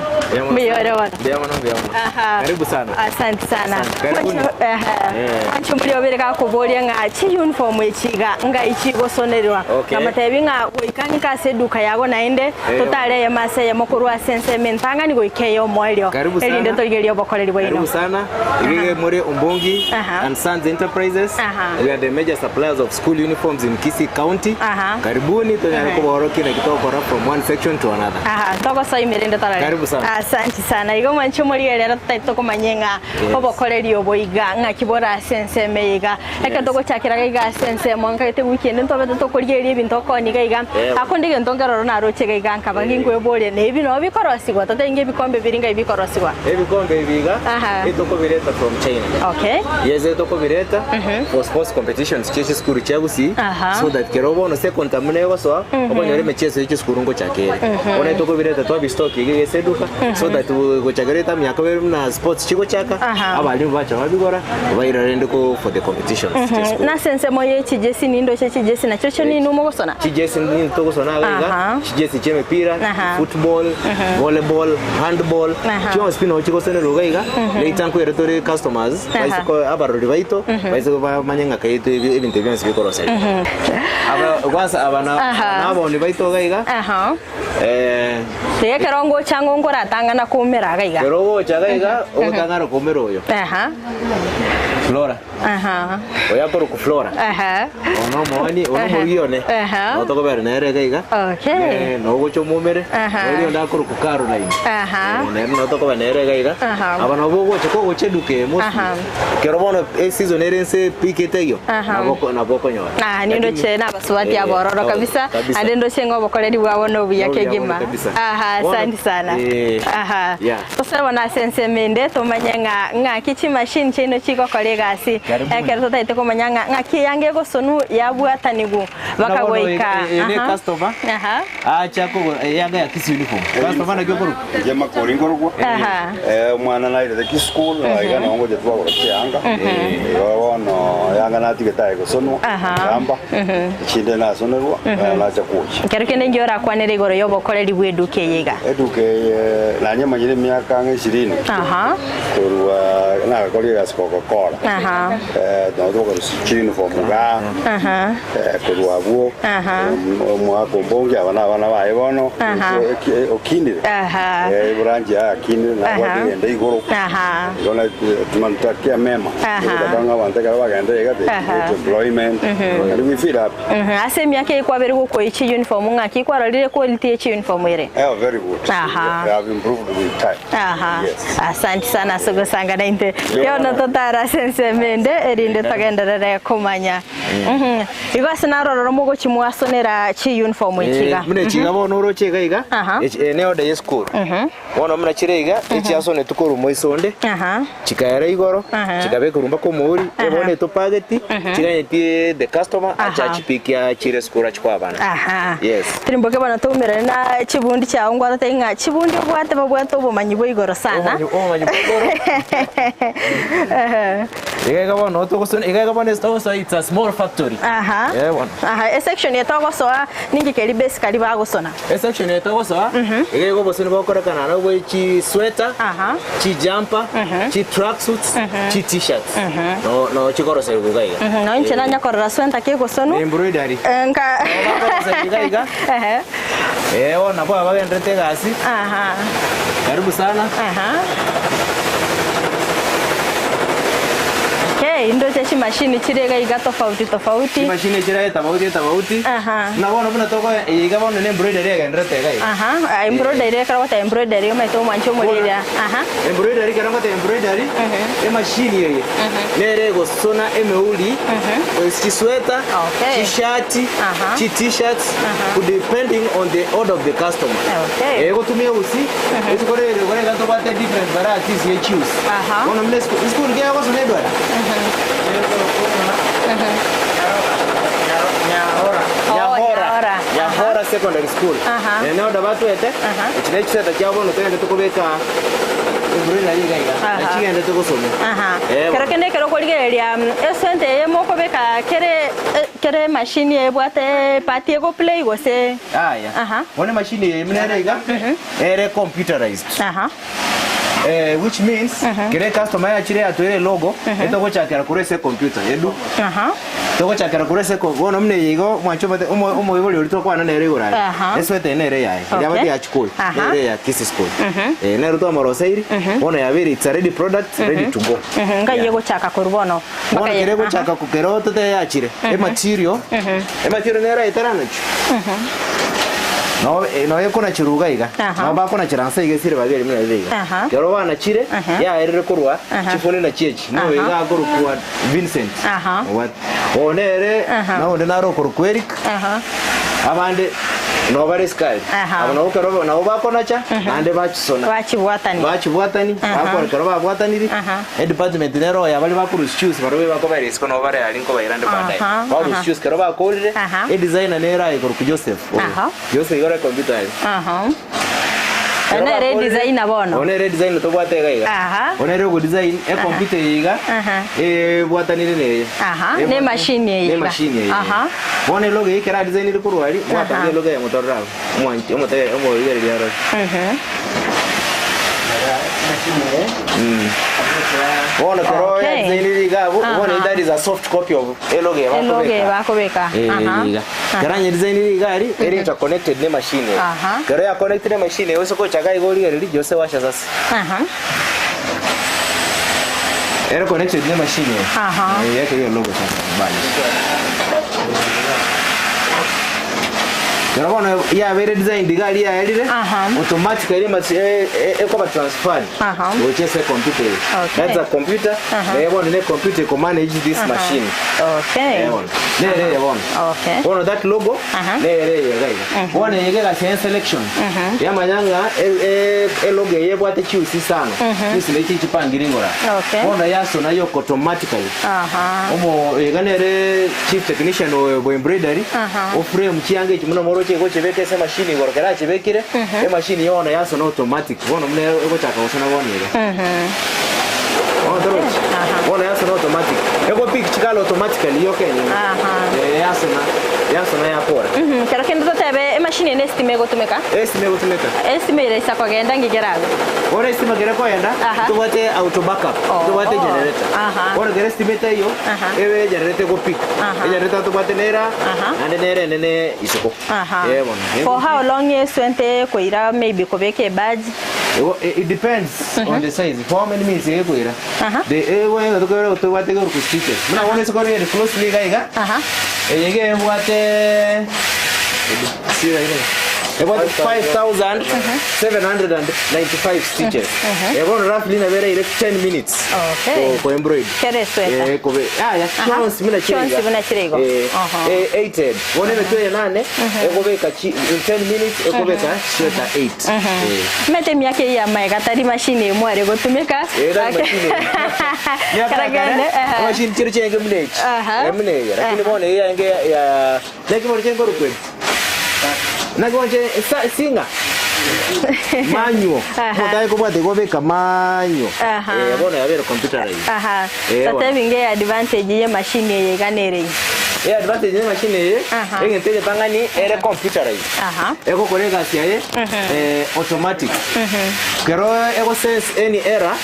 Mbuya ore bono. Mbuya mono, mbuya mono. Aha. Karibu sana. Asante sana. Asante. Karibuni. Mwancho- ehe. Eh. Mwancho muri obere gakoboria ng'a chiuniform echi iga ngai chigosonerwa. Okay. Nkamotebi ng'a goika ng'ike ase eduka yago naende Totare eyemo ase eyemo korwa ase ensemo entang'ani goika ey'omoerio, Karibu sana. erinde torigererie obokoreri bwaino. Karibu sana. Igige muri Umbungi Aha. and Sons Enterprises. Aha. We are the major suppliers of school uniforms in Kisii County. Aha. Karibuni tonyare Aha. koborokia naki togokora from one section to another. Aha, togosoa ime rende torore. Karibu sana. Asanti sana. Igo mwanche omorigereri rero totari tokomanya ng'a Yes. obokoreri obo iga ng'aki bore ase ensemo eye iga. Ekero togochakera iga ase ensemo nkagete wiki ende ntobete tokorigereria ebinto okoonia iga iga, Eeh. akonde egento nkeroro naroche iga iga nkaba ginkweboria na ebi noo bikorosigwa totebe ebikombe biri ngai bikorosigwa. Ebikombe ebi iga Aha. etokobireta from China. Okay. Yes etokobireta for sports competitions chie chisukuru chia Gusii Aha. so that kero bono second term buna egosoa okonyora emicheso ye chisukuru ngochaka ere. Bono etokobireta twabistock iga iga ase eduka so that gochakera etamu ya kabere buna sports chigochaka Aha. abalimu bacha babigora Baira rende ko for the competitions mm -hmm. Nase ensemo ye chijesi nindoche chijesi nachio chio ninwe mogosona chijesi ninwe togosona iga iga chijesi chia emepira football volleyball handball chionsi pi nabo chigosonerwa iga iga later nkoira tore customers baise ko abarori baito baise bamanye ng'a kaito ebinto bionsi bikoroseria aba kwanza aba na aboni baito iga iga eh Tiga ekero ngocha ng'o nkoratang'ana koumera iga iga. Ekero ogocha iga iga ogotang'ana koumera oyo. Aha. Flora. Aha. Oyo akorokwa Flora. Aha. Oyo nomooni, oyo nomorugi one. Aha. Nabo tokobera nere iga iga. Okay. Eh, nabo ogocha omomere. Aha. Oria onde akorokwa Caroline. Aha. Eh, nere nabo tokoba nere iga iga. Aha. Aba nabo ogocha kogocha eduka eye mostly. Aha. Ekero bono eseason ere nse peak etaiyo, Aha. nabo oko- nabo okonyora. Ah, nindoche nabasubati Eh, abororo oh, kabisa kabisa. ande ndoche ng'a obokoreri bwabo nobuya Nobuya bono kegima kabisa. aha Bono- asante sana Eh, aha yeah. tosore bono ase ensemo ende tomanye ng'a ng'aki chimashini chiaino chigokora. egasi. Karibuni. Ekero totaete komanya ng'a ng'aki eyange egosonwa yabwatanigu Buna baka bono goika. eye ne Aha. customer Aha. acha kogora eyanga ya Kisii uniform. Customer naki okorokwa? Inche makori nkorokwa. Aha. Eh, omwana nairete kisukuru aiga nabo ngocha twagora chianga. Igo bono yanga natigete aye gosonwa Aha. gamba echinde nasonerwa nacha kuochia. Ekero kende inki orakwanere igoro y'obokoreri bw'eduka eye iga? Eduka eye nanyemanyire emiaka ang'e ishirini Aha. korwa nagakoria egasi Coca-Cola. Aha. Eh, nabo twakorusia chiuniform igaa. Aha. Eh, korwa abwo Aha. omwaka ombonge aba na abana baye bono Aha. okinire Aha. Eh, eburanchi yaye akinire nabwate Aha. egende igoro Aha. igo na tunatakia mema Aha. Etaka ng'a abanto ekero bagenda iga they Aha. create employment Mhm. and we feel happy Mhm. Ase emiaka eye kwabere gokoyia chiuniform ng'aki kwarorire quality ye chiuniform ere? Yeah, very good. Aha. They have improved with time. Aha. Yes. Asante sana ase ogosanga naintwe. Yono totare ase ensemo ende erinde togenderere komanya. Mhm. Igo ase narororo mogochi mwasonera chi uniform echi iga. Buna echi iga bono oroche iga iga, Aha. echi eye ne order ye esukuru. Bono buna chire iga, echiasonetwe korwa moiso onde, Aha. chikaera igoro, Aha. chikabekerwa mpaka omouri, eh bono etopageti, chiganyeti the customer ache Aha. achipikie achire esukuru achi koa abana. Aha. Yes. Tirimboke bono toumerane na chibundi chiao ngwarotebie ng'a chibundi obwate babwate obomanyi bwa igoro sana. Obomanyi obomanyi bwa igoro. Ehe. Iga iga bono togosona iga iga bono togosoa it's a small factory. Aha. Eh bono. Aha, esection eye togosoa ninki keri basically bagosona? Esection eye togosoa iga iga obosoni bokorekana nabo bwe chi sweater, chi jumper, chi tracksuits, chi t-shirts. No no chikoroserigwa iga iga. Mhm, Nonya inche nanya korora swenta kegosonwa. Ne embroidery. Eh, nka Bakoroseria iga iga. Ehe. Eh bono nabo aba bagenderete egasi. Aha. Karibu sana. Aha. Okay, ndoche chimashini chire iga iga tofauti tofauti. Chimashini chire etabauti etabauti. Aha. Na bono buna toko eye iga bono ne embroidery egenderete iga iga. Aha, ah, embroidery ekero ogoteba embroidery omanyete omwanche omoriri Aha. Embroidery ekero ngoteba embroidery, emashini eye nere egosona emeuri, chisweta, chishati, chi t-shirts, depending on the order of the customer. Egotumia eusi, isiko rero kore iga tobwate different varieties ye chiusi. Bono buna esiko esukuru ki egosona edwara? Nyahora. Nyahora Secondary School. Ne order batwete, echi ne chisweta chiabo bono togende tokobeka embroidery iga iga, nachigendete gosomia. Aha. Eh, Kero kende ekero okorigereria eswenta eye mokobeka kere kere emashini ebwate part egoplay gose Aya. Aha. Bono emashini eye buna ere iga, ere computerized. Aha. Eh, which means kere customer yachire yatwere elogo, etogochakera korwa ase ecomputer edu. Aha. Togochakera korwa ase eco bono buna eye igo mwanche omanyete omo omoibori oria tokwana nere igoro aria. Aha. Esweta eye nere eyaye, eria Okay. abate ya chikuri, Aha. nere eya Kisii school. Eh, nero twamoroseiri, bono yabeire it's a ready product, ready to go. Ngai egochaka korwa bono. Bono Mpaka kere ye- egochaka kero totebe yachire, ematerial, ematerial nere aeterana chwe. No nonya ekonacherwa iga iga, Aha. nabo bakonachera nse iga esire babere buna rire iga. Aha. Kero banachire, yaerire korwa chifuni nachi echi, nigo Aha. iga akorokwa Vincent. Aha. Obwate. Oyo nere, Aha. na onde nare okorokwa Eric, Aha. abande nabo bare sukari. Aha. Abo nabo kero nabo bakonacha, naende bachisona. Bachibwatani. Bachibwatani, Aha. bakora kero babwataniri, edepartment nero oyo baria bakorusia chiusi barobwo bakobaira isiko nabo bare aria nkobaira nde baadaye. Aha, Barusia aha. chiusi kero bakorire, Aha. edesigner nere aye korokwa Joseph. Oyo. Aha. Joseph igo ore computer aye. Aha. Kero Nere bakorire, designer bono. Oyo nere designer tobwate iga iga. Aha. Oyo nere ogodesign, ecomputer eye iga, Aha. ebwatanire neye. Aha, ne machine eye Ne iga. machine eye. Aha. Bono elogo eye ekero adesignire korwa aria, mwatange elogo eye motorore abwo. Omwanchi omote omoigereria arore. Bono kero Okay. yadisainire iga abwo, bono Aha. that is a soft copy of elogo eye Elogo eye bakobeka. bakobeka. Eh, Aha. iga. Kero anyedisainire iga aria, ere interconnected ne machine eye. Aha. Kero ya connected ne machine eye, ose gochaka iga origereria, Jose washa sasa. Aha. Ere connected ne machine eye. Aha. Eh, yeke hiyo logo sasa. Bali. Kero bono yabeire designed iga aria yaerire, automatically ekoba transferred gocha ase ecomputer eye. Okay. That's a computer, naye bono ne computer eko manage this machine. Okay. Eh bono. Nere eye bono. Okay. Bono that logo nere eye iga iga. Bono eye iga egasi yaye selection. Yamanya ng'a elogo eye ebwate chiusi isano. Chiusi nachi chipangire igoro aa. Okay. Bono yasona yoka automatically. Omo iga nere chief technician oyo bwa embroidery, o frame chianga echi buna moroche igo ochibeka ase emachine igoro ekero achibekire, emachine eye bono yasona automatic bono buna egochaka gosona bono iga. Bono torochi? Bono yasona automatic. Ego pick chikala automatically yoka enyene. Eh, yasona, yasona yakora. Kero kende totebe emachine eye ne estima egotumeka? Estima egotumeka. Estima ere isa kogenda ng'iki kerabe? Bono estima kere koenda, ntobwate auto backup, ntobwate generator. Bono kere estima etaiyo, ebe generator ego pick. Egenerator ntobwate nera, naende nere enene isiko. Eh bono. For how long eswente ekoira maybe kobeka ebadge? Igo it depends on the size. For how many minutes egokoira. The ego ego tokore tobwate igoro stitches. Buna bono ase kore closely iga iga. Eye iga ebwate ebwate 5795 stitches. Eh bono roughly nabo eraire 10 minutes. Okay. Ko embroid. Kere esweta. Eh kobe. Yaya chionsi buna chire iga. Chionsi buna chire igo. Eh 8 head. Bono emetwe eye nane ekobeka chi in 10 minutes ekobeka sweater 8. Eh. Omanyete emiaka eye ya magega tari machine emo are gotumeka. Eh, tari machine emo. Miaka Kera ya kare, kende, ehe. emachine chire chiaenge buna echi. Aha. Eh, buna eye. Lakini bono eye yaenge ya- ya naki bono chiaenge korokwa eri? Naki bono chiaenge sa- singa manual. Aha. Omotae kobwate igo obeka manual. Aha. Eh, bono yabeire computerized. Aha. Eh, bono. Totebi nge advantage ye machine eye iga nere eye. E advantage ye machine eye, Aha. egento egetang'ani ere computerized. Aha. Egokora egasi yaye automatic. Kero ego sense any error,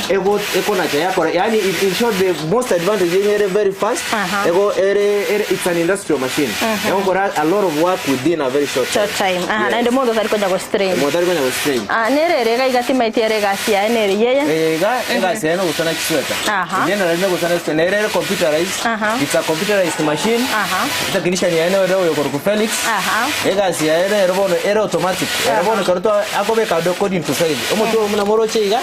ego ekonacha yakora. Yaani in short the most advantage eye ere very fast, ego ere ere it's an industrial machine. Egokora a lot of work within a very short time. Short time. Aha, Yes. naende monto tari konya go strain. Omonto tari konya go strain. Ah, nere ere iga iga timaeti ere egasi yaye nere yeye. Eye iga egasi yaye nogosona chisweta. Aha. Generally nogosona chisweta. Nere ere computerized. Aha. It's a computerized machine. Aha. Technician yaye nere oyo okorokwa Felix. Aha. Egasi yaye nere bono ere automatic. Ere bono ekero twa akobeka according to size. Omotwe oyo buna moroche iga,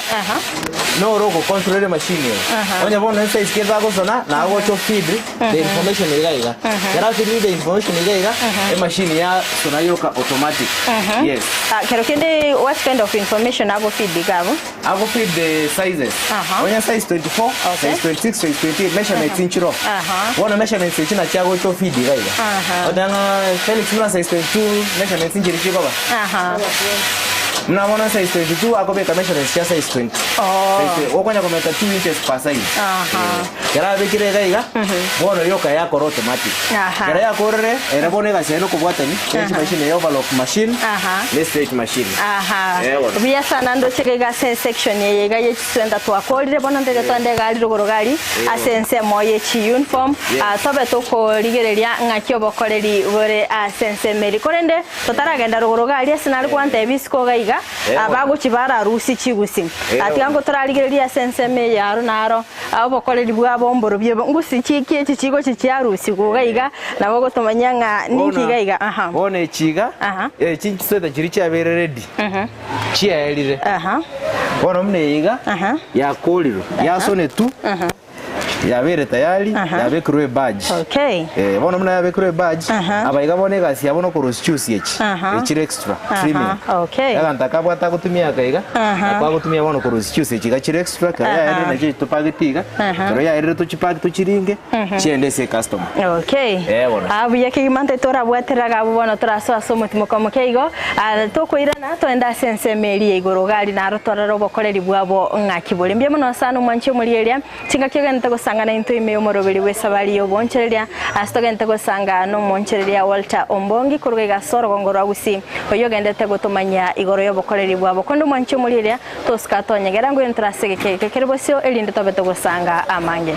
noro ogo control emachine eye. Aha. Onye bono esize ki etagosona, nago ogocha o feed the information iga iga. Ekero afeedire the information iga iga, emachine yasona yoka automatic. Yes. Ah, kero kende what kind of information ago feed iga abwo? Ago feed the sizes. Aha. Onye size 24, Okay. size 26, size 28 measurements inchiro. Aha. Bono measurements echi nachi agocha ofeed iga iga. Aha. Oteba ng'a Felix buna size 22 measurements inchiri chikoba. Aha. Buna bono size 22 akobeka measurements chia size 20. Oh. Size 20. Okonya komenta 2 inches per size. Aha. Kera abekire iga iga, bono yoka yakora automatic. Aha. Kera yakorire, ere bono egasi yaye nokobwatani, Aha. machine ya overlock machine, Aha. ne straight machine. Aha. Eh, bono. Buya sana ndoche iga ase esection eye iga ye chiswenta twakorire bono ntete twende iga ari rogoro gari Eh, ase ensemo ye chi uniform Yes. Ah, tobe tokorigereria ng'aki obokoreri bore ase ensemo eri korende totaragenda rogoro gari ase nare gwantebia isiko iga iga Eh, ah, bono. bagochi bararusie chigusi Eh, Ah, tiga bono. ngo torarigereria ase ensemo eye aro naro Obokoreri bwabo mborobio ngusi chiki echi chigochi chiarusigwa iga iga, nabo ogotomanyia ng'a ninki iga iga. Aha. Bono echi iga, Aha. echi chisweta chiria chiabeire ready, chiaerire. Aha. Bono buna eye iga, yakorirwe, yasonetu, yabeire tayari, yabekirwe ebadge. Okay. Eh, bono buna yabekirwe ebadge, aba iga bono egasi yabo nokorusia chiusi echi, Aha. echire extra, Aha, trimming. okay. Aganto aka abwate agotumia aka iga, Aha. Ako agotumia bono korusia chiusi echi iga chire extra, ekero Aha. yaerire nachio topagete iga, Aha. ekero yaerire tochipake tochiringe, Mhm. chiende ase ecustomer. Okay. Eh, bono. Ah, buya kegima nte torabwateraga abwo bono torasoa ase omotimoko omoke igo ah, tokoirana toende ase ensemo eria ya igoro gari naro torore obokoreri bwabo ng'aki bore. Mbuya mono sana omwanchi omorieria Chingaki ogente gosanga naintwe ime y'omoroberi bw'esabari y'oboonchoreria, ase togente gosanga nomoonchoreria Walter Ombongi korwa iga ase orogongo rwa Gusii, oyio ogendete gotomanyia igoro y'obokoreri bwabo. Konde omwanche omorieria, tosika tonyegera ngwenu torase egeka eke kere bosio, erinde tobe togosanga amange.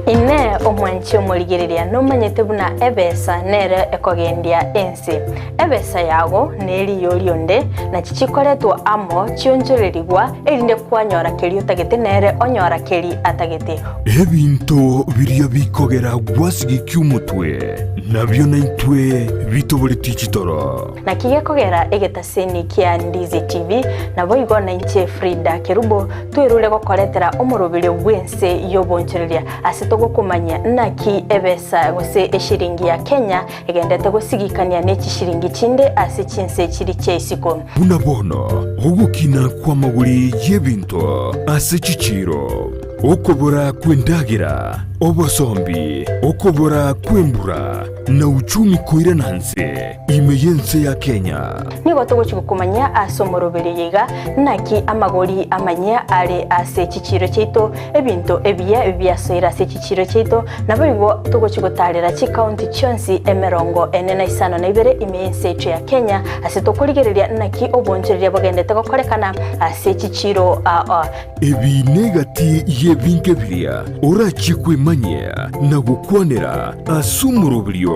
Inee! Omwanchi omorigereria nomanyete buna ebesa nere ekogendia ense. Ebesa yago neriyo rionde, nachi chikoretwa amo chionchorerigwa, erinde kwanyora keria otagete nere onyora keri atagete. Ebinto biria bikogera gwasigekia omotwe, nabio naintwe bitoboretie chitoro. Naki gekogera egetaseni kia Ndizi TV, naboigo nainche Frida Kerubo, twerure gokoretera omoroberio bw'ense y'obonchoreria ase togokomanyia naki ebesa gose eshiringi ya Kenya egendete gosigikania ne chishiringi chinde ase chinse chiri chia isiko. Buna bono ogokina kw'amagori y'ebinto ase chichiiro, okobora kw'endagera, obosombi, okobora kw'embura, na uchumi koirana nse ime y'ense ya Kenya. Nigo togochia gokomanyia ase omoroberio oyo iga, naki amagori amanyia are ase chichiiro chiaito, ebinto ebiya biasoire ase chichiiro chiaito, naboigo togochia gotaarera chikaunti chionsi 45 ime y'ense yaito ya Kenya, ase tokorigereria naki obonchoreria bogendete gokorekana ase chichiiro aa. Ebi negati y'ebinto biria orachie kwemanyia na gokwanera ase omoroberio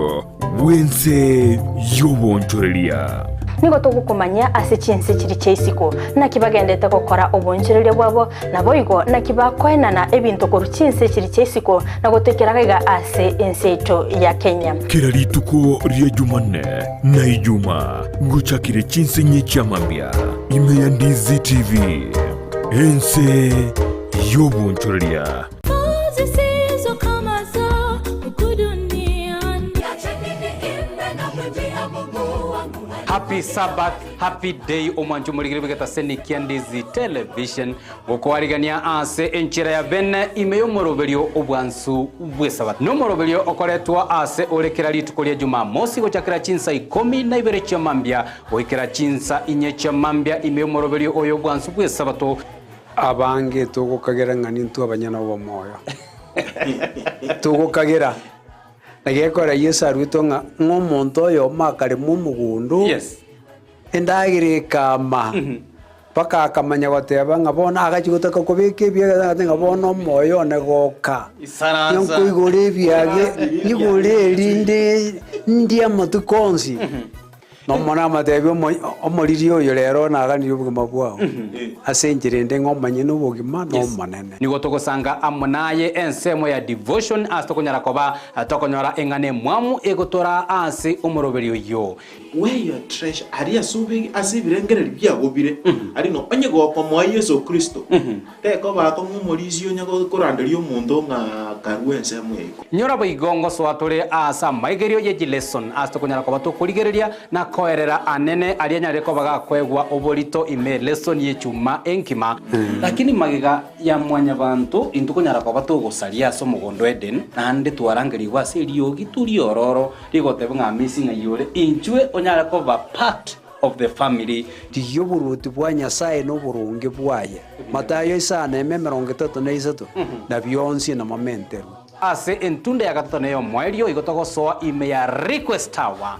bw'ense y'obonchoreria. Nigo togokomanyia ase chinse chiria chia isiko, naki bagendete gokora obonchoreria bwabo, naboigo naki bakoenana ebinto korwa chinse chiria chia isiko na gotoikera gaiga ase ense yaito ya Kenya. Kera rituko ria Jumanne na Ijuma gochakire chinse inye chia mambia ime ya Ndizi TV, ense y'obonchoreria. Happy Sabbath, happy day omwancho omorigere bw'egetaseni kia Ndizi Television gokoarigania ase enchera ya bene ime y'omoroberio obwansu bw'esabato. Nomoroberio okoretwa ase ore kera rituko ria Jumamosi gochakera chinsa ikomi na ibere chia mambia goikera chinsa inye chia mambia ime y'omoroberio oyo obwansu bw'esabato. Abange togokagera ng'a nintwe abanyene obomoyo. Togokagera. Na gekogera Yeso aruetwe ng'a ng'a omonto oyomo akarema omogondo, endagera ekama, mpaka akamanya goteba ng'a bono agachia gotaka kobeka ebiage agateba ng'a bono omoyo one goka, Isaransa. nkoigore ebiage, nyigore erinde ndie amatuko onsi. Nomonene amatebie omoriri oyo rero naganirie obogima bwao, ase enchera ende ng'a omonyene obogima n'Omonene. Nigo togosanga amo naye ensemo ya devotion ase tokonyara koba tokonyora eng'ana emwamu egotoraa ase omoroberio oyio. Where your treasure, aria ase obegi ase ebirengererio biago bire, aria no onye gokomoa Yeso Kristo, tekoba akong'u omorisia onye koranderia omonto ng'a karue ensemo eye. Nyora boigo ngosoa tore aase amaigerio ye chileson ase tokonyara koba tokorigereria na koerera anene aria anyare koba gakoegwa oborito ime lesson y'echuma enkima. Lakini magega ya mwanyabanto intwe konyara koba togosaria ase omogondo Eden, naende twarangerigwe ase eriogi riororo rigoteba ng'a amesi ng'ai ore, inchwe onyare koba part of the family. Rigia oboruoti bwa Nyasae na oboronge bwaye, Matayo isano eme 33, na bionsi namamenterwe. Ase entunda ya gatato na ey'omoerio igo togosoa ime ya Request Tower.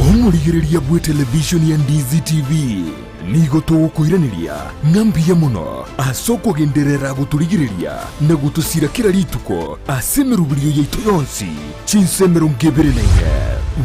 Omorigereria bw'etelevishoni ya Ndizi TV nigo togokoiraneria ng'a mbuya mono ase okogenderera gotorigereria na gotosira kera rituko ase emeroberio yaito yonsi chinsa 24.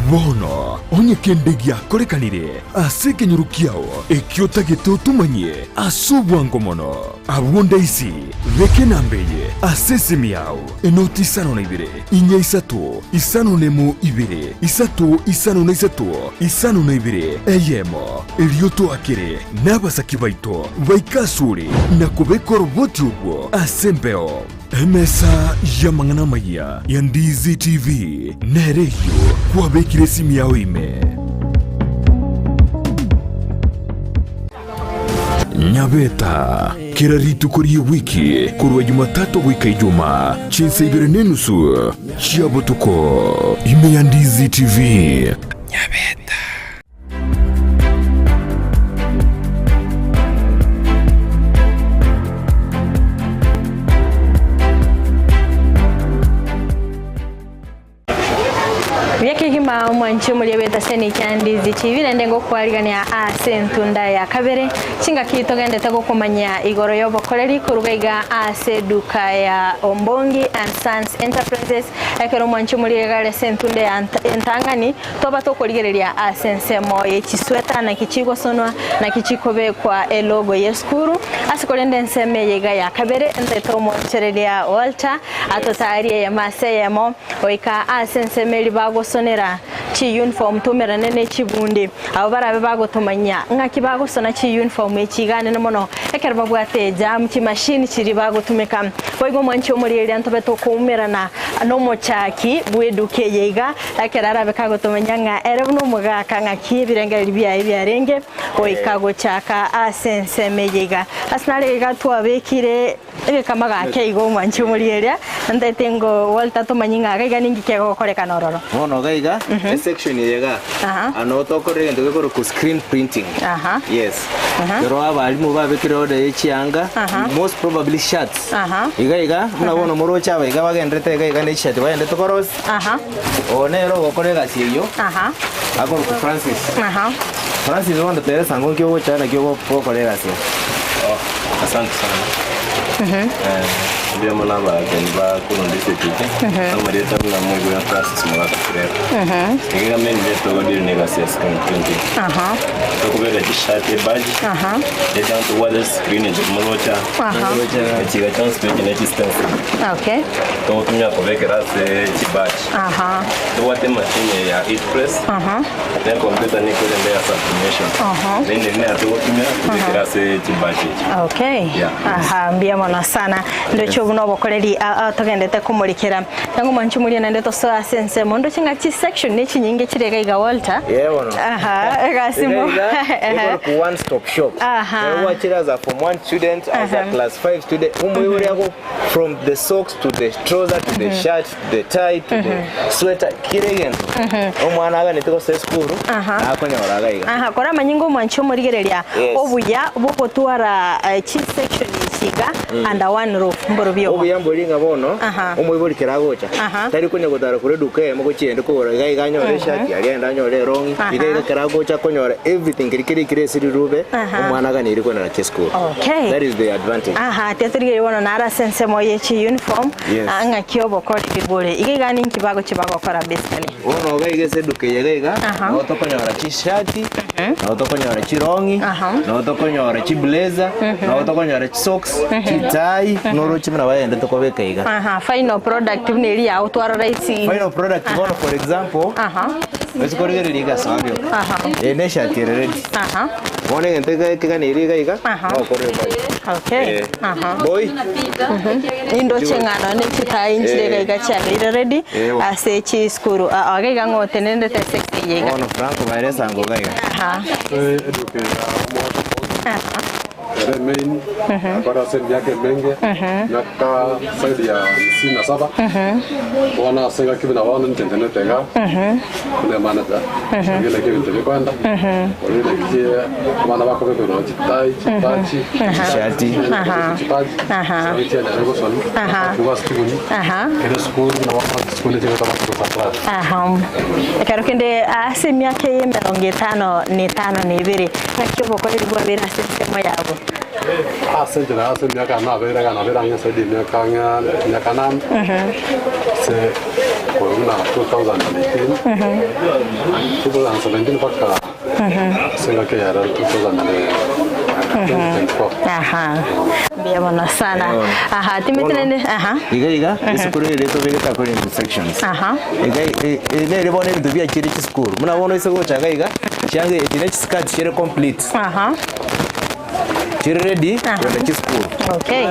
Bono onye kende giakorekanire ase ekenyoro kiao ekio otagete otomanyie ase obwango mono, abwo ndaisi beka enamba eye ase esimi yao, enoti isano na ibere, inya isato, isano nemo ibere, isato isano na isato, isano na ibere, eyemo, erio toakere nabasaki baito baike asore na kobeka oroboti orwo ase embeo. Emesa y'amang'ana amayia ya Ndizi TV nere eyio kwabekire esimi yao ime. Nyabeta, kera rituko ri'ewiki korwa Jumatatu goika Ijumaa, chinsa ibere na enusu chia botuko, ime ya Ndizi TV. Nyabeta. Biakegima omwanchi omoria bw'etaseni kia Ndizi TV naende ngokwarigania ase entunda ya kabere chingaki togendete gokomanya igoro y'obokoreri koruga iga ase eduka ya Ombongi and Sons Enterprises ekero omwanchi omoria iga are ase entunda ya entang'ani toba tokorigereria ase ensemo ye chisweta naki chigosonwa naki chikobekwa elogo y'esukuru ase korende ensemo eye iga ya kabere ntete omwanchereria Walter atotarie eyemo ase eyemo Goika ase ensemo eria bagosonera chiyunifomu toumerane ne chibundi. Abwo barabe bagotomanyia ng'aki bagosona chiyunifomu echi iga anene mono ekero babwate ejamu chimashini chiria bagotumeka. Boigo omwanchi omorieria ntobe tokoumerana nomochaki bw'eduka eye iga ekero arabe kagotomanyia ng'a ere buna omogaka ng'aki ebirengererio biaye biarenge goika gochaka ase ensemo eye iga. Ase nare iga twabekire Egekama gake igo omwanchi omorieria, ntaete ngo Walter tomanyi ng'a iga iga ninki kegokorekana ororo. Bono iga iga, esection eye iga, ano tokorera egento gekorokwa screen printing. Yes. Ekero abalimu babekire order ye chianga, most probably shirts. Iga iga, buna bono moroche aba iga bagenderete iga iga ne chishirt bagenderete korosia. Oyo nere ogokora egasi eyio, akorokwa Francis. Francis bono teresa ng'o nki ogocha naki ogokora egasi eye. Asante sana. Mbuya mono abageni ba korwa district. Amarieta buna moigure Francis Mogaka Kirera. Iga main gate togodiri na egasi ya screen printing. Tokobeka chishati ebadge. Echa tobwate screen echi morocha. Echiga chionsi pi echi ne chistencil. Okay. Togotumia kobekera ase chibadge. Tobwate emachine ya heat press. Ne computer nigo ere ya sublimation. Then eri nero togotumia kobekera ase chibadge echi. Okay. Yeah. Aha, mbuya mono sana. Ndoche obu nobokoreri a- a togendete komorikera. Tango mwanche moria naende tosoe ase ensemo. Ndoche ng'a chisection ne chinyinge chire iga iga Walter. Yeah, bono. Aha, egasi mo. Iga iga, ekore ku one stop shop. Aha. Ekero gwachire as a form 1 student, as a class 5 student, omoibori ako from the socks to the trouser to the shirt to the tie to the sweater, kera egento omwana aganete gosoa esukuru nakonyora iga iga. Aha, kora amanyinga omwanche omorigereria Yes. obuya bw'ogotwara chisection echi iga under one roof mborobio obo. Obuya mbori ng'a bono Aha. omoibori kera agocha Aha. tari konya gotara korwa eduka eyemo gochia ende kogora iga iga anyore eshati aria ende anyore erong'i Aha. iga iga kera agocha akonyora everything keria kere ekire ase rirube Aha. omwana aganeirie konyora achie esukuru. Okay. That is the advantage. Aha, tiga torigererie bono naro ase ensemo ye chiuniform Yes. ah, ng'aki obokoreri bore. Iga iga ninki bagochia bagokora basically? Bono iga iga ase eduka eye iga iga, Aha. nabo tokonyora chishati, nabo tokonyora chirong'i, nabo tokonyora chiblazer, nabo tokonyora chisocks, chitai, noroche buna baendete kobeka iga. Aha, final product buna eria yago twarora isi. Final product bono for example, Aha. ase korigereria iga ase abio. Aha. Eye ne eshati ere ready. Aha. Bono egento eke keganeirie iga iga, Aha. nokorire boy. Okay. Eh. Aha. Boy. Nindoche ng'a nonye chitai nchire iga iga chiabeire ready Eh, bo. ase chisukuru. Ah, iga iga ng'o otenenete ase eye iga. Bono Franco baere esango iga iga. Aha. Eduka ya Ere main akora ase emiaka emenge miaka zaidi ya hamsini na saba bono ase engaki buna bono inche ntenenete iga buna emanager nigo naki ebinto bikoenda oria naki abana bakobekerwa nonye chitai chipachi Chishati. chipachi chianyare gosoni korwa ase chiguni kera esukuru nabo chisukuru nigo chigotaba Aha. Ekero kende ase emiaka eye emerongo etano na etano na ebere, ng'aki obokoreri bwabeire ase ensemo yabo? Ase enchera ase emiaka nabeire iga nabeire ang'e zaidi ya emiaka ang'e emiaka nane ase korwa buna 2018 2017 mpaka ase engaki eye ya rero 2024. Aha. Mbuya mono sana. Aha, timeti naende aha. Iga iga esukuru ere tobegete according to sections. Aha. Iga nere bono ebinto biachire chisukuru. Buna bono ase gocha iga iga chianga echi ne chiskirt chire complete. Aha. Chire ready kogenda chisukuru. Okay.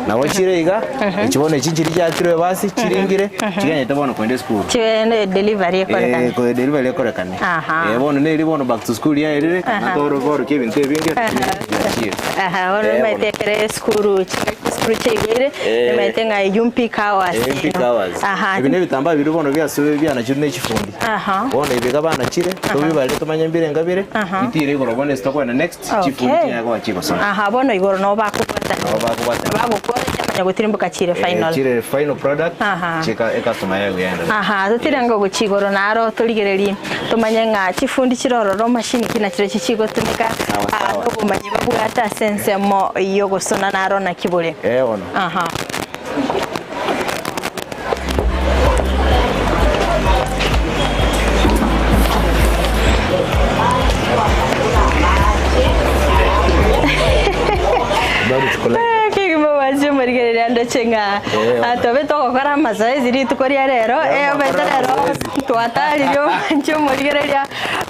Nabo chire iga echi bono echi nchiri chiakirwe ebasi chiringire chiganyete bono kogenda esukuru. Chibe delivery ekorekane. Eh, ko delivery ekorekane. Aha. Eh, bono neri bono back to school yaerire Aha. natorokia ebinto ebinge biachire. Aha, bono Eh, nimaete ekere esukuru chisukuru chiaigweire Eh. nimaete ng'a eyio mpeak hours Eh, peak hours. Aha. Ebi nebitambaa biria bono biasubire bianachirwe ne chifundi. Aha. Bono ebi iga banachire, tobibare tomanye mbire enga bire, Aha. bitire igoro bono ase tokoenda next, Okay. chifundi chinyare koba chigosona. Aha, bono igoro nabo bakobwatana. Nabo bakobwatana. Bagokora chiamanya. Chiamanya gotirimboka chire final. Chire final product Aha. chika ecustomer yaye gogenderera. Aha, totirenge gochia igoro naro torigererie tomanye ng'a chifundi chire ororo machine ki nachire chigotumeka Sawa, ah, sawa. nobomanyi babwate ase ensemo yogosona naro naki bore. Eh bono. Aha. Kegima gwancha omorigereria ndoche ng'a Eh, ah, tobe togokora amazoezi rituko ria rero eh, omanyete rero twatarire omwanche omorigereria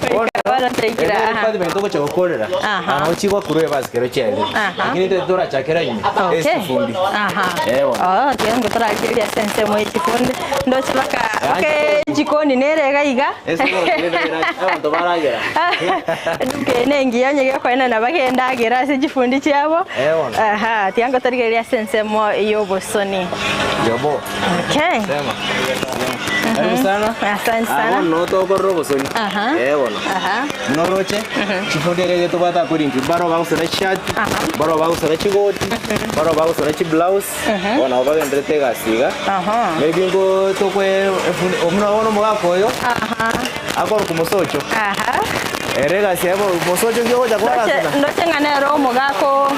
goika bono toikire aha. Department togocha gokorera Aha. aho chigwakurwa ebasi kero chiaerire Aha. lakini intwe torachakera nyuma Okay. esifundi Aha. Eh, bono. Oh, tiga ngo toracheria ase ensemo ya chifundi ndoche baka okay jikoni nere iga iga abanto baragera Eduka eye nengiya onye gekoenana bagendagera ase chifundi chiabo. Eh, bono. Aha, tiga ngotorigereria ase ensemo y'obosoni. Jobo. Okay. Sema. Karibu sana. Asante Ah, sana. bono tokorora obosoni. Aha. Eh, bono. Aha. Noroche chifundi ere getobwate according to baro bagosona chishati, baro bagosona chigoti, baro bagosona chiblouse, bono nabo bagenderete egasi iga. Aha. Maybe ngo tokwe efundi omuna bono omogaka oyo Aha. akoroka omosocho. Aha. Ere egasi yaye bo- mosocho nki ogocha Ndoche kwarasona. ndoche ng'a nere omogaka o-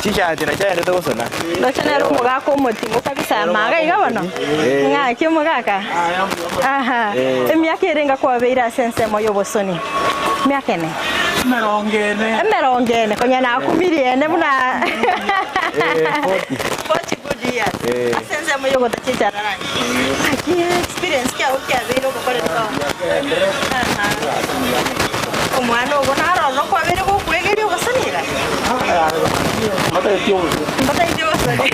Chishati nachiaendete gosona. ndoche nere omogaka omotingu kabisa maga iga bono. Eh. Ng'aki omogaka? Aha. Eh. Emiaka ere enga kwabeire ase ensemo y'obosoni. Miaka ene? Emerongo ene. Emerongo ene konya nakumirie ene buna Eh, 40. 40 good years. Eh. Ase ensemo y'ogotachichana rangi. Ng'aki experience kiago kiabeire ogokorerwa Aha. Omwana ogo naroro kwabeire gokwegeria obosoni iga? Mbataeti obosoni.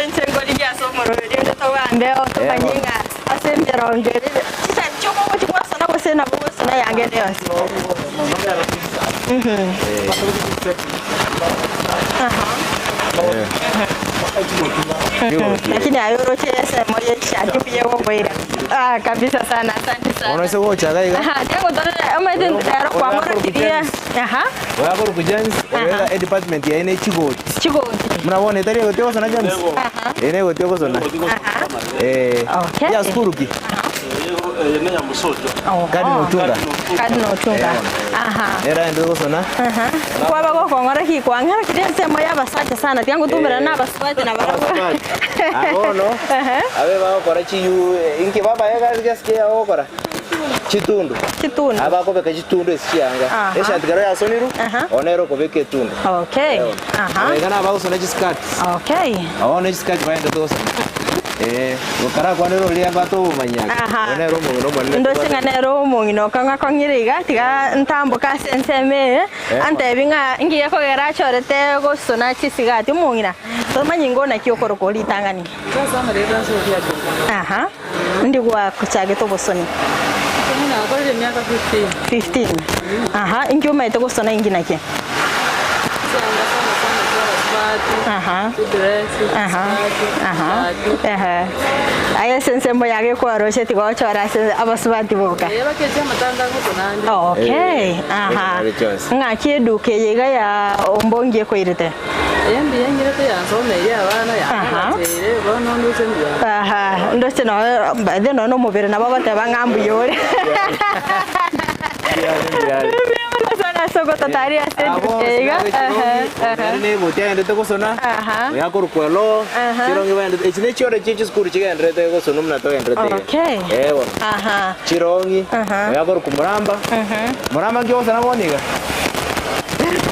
Inche nkorigia ase omoroberi onde togambe otomanye ng'a ase emerongo ere chisani chiokogochi gwasona gose nabo gosona yange ende yonsi. Mhm. Lakini aye oroche esemo ye eshati buya egokoira. Ah, kabisa sana, asante sana. Bono ase gocha iga iga. Aha, tiagotorera omanyete ero kwamorokirie. Aha. Oyo akorokwa James, oyo iga edepartment yaye ne chigoti. Chigoti. Buna bono etari egoti ogosona James? Aha. Eye ne egoti ogosona. Eh. Okay. Ya sukuru ki? Eye ne ya musojo. Cardinal Otunga. Cardinal Otunga. Aha. Nere aende gosona. Aha. Kwaba gokong'ora ki kwang'era kiri ensemo ya abasacha sana tiga ngotumerana na abasubati na barabwo. Ah, bono abe bagokora chiyu inki babae egasi gasi ki bagokora chitundu chitundu abakobeka chitundu ase chianga Aha. eshati kero yasonirwe bono ere okobeka etundu Okay. Aha. iga nabagosona chiskirt Okay. abo ne chiskirt baendete gosona Eh, gokarakwanera oria abwate obomanyi ake. Aha. Oyo nere omong'ina omonene. Ndoche ng'a nere omong'ina okang'akong'ire iga, tiga ntamboke ase ensemo eye, Eh. antebi ng'a ngiye kogera achorete gosona chisigati. Omong'ina, tomanyi ng'o naki okorokwa ritang'ani? Aha, ndi gwakochagete obosoni? Nakorire emiaka 15. 15. Aha, inki omaete gosona inki naki? Aha. Aha. Aha. Ehe. Aye ase ensemo yago ekwaroshe tiga ochore ase abasubati boka. Okay. Aha. Ng'aki eduka eye iga ya ombongi ekoirete? Aha. Aha. Ndoche noyo by the way nonya omobere nabo ogoteba ng'a mbuya ore. Sana ase ogototaria ase Abo, eduka eye iga. Ehe. Nere ne egoti agendete gosona, oyo akorokwa elo, chirongi baendete, echi ne chiore chie chisukuru chigenderete gosona buna togenderete iga. Okay. Eh bono. Aha. Chirongi, oyo akorokwa Muramba. Muramba nki ogosona bono iga?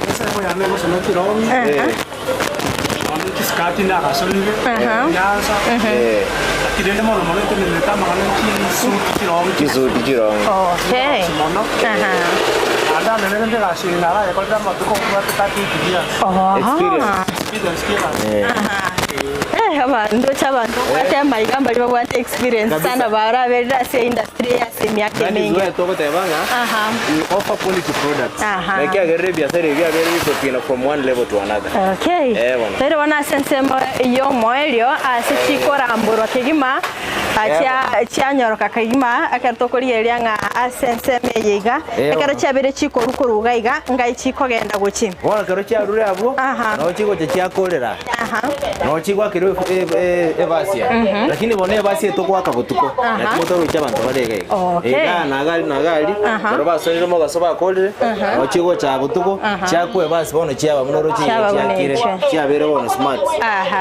Ensemo yane egosona chirongi, naende chisikati nagasonire, nyansa, lakini rende mono mono etenenerete amang'ana chisuti chirongi. Chisuti chirongi. Okay. Mono. Naende anene rende egasi eye narayekorire amatuko obwate 38 years. Experience. Experience ki egasi. Eh, abanto abanto babwate amaiga mbari babwate experience Kabisa. sana baraberire ase industry eye ase emiaka That is emenge. why togoteba ng'a Aha. we offer quality products. Aha. Na ekiagerire ebiasara ebi biabeire bigopina from one level to another. Okay. Eh, bono. Rero bono ase ensemo y'omoerio ase chikoramborwa kegima. Chia chianyoroka kegima ekero tokorigereria ng'a ase ensemo eye iga, ekero chiabeire chikorwa korwa iga iga, ngai chikogenda gochia. Bono ekero chiarure abwo, nabo chigocha chiakorera, nabo chigwakerwa ebasia. Lakini bono ebasia etogoaka botuko, naki motoroche abanto bare iga iga. Igaa na iga aria na iga aria, ekero basoire mogaso bakorire, nabo chigocha botuko, chiakwa ebasi bono chiaba buna oroche iga Chiaba buna chiakire, echio. chiabeire bono smart.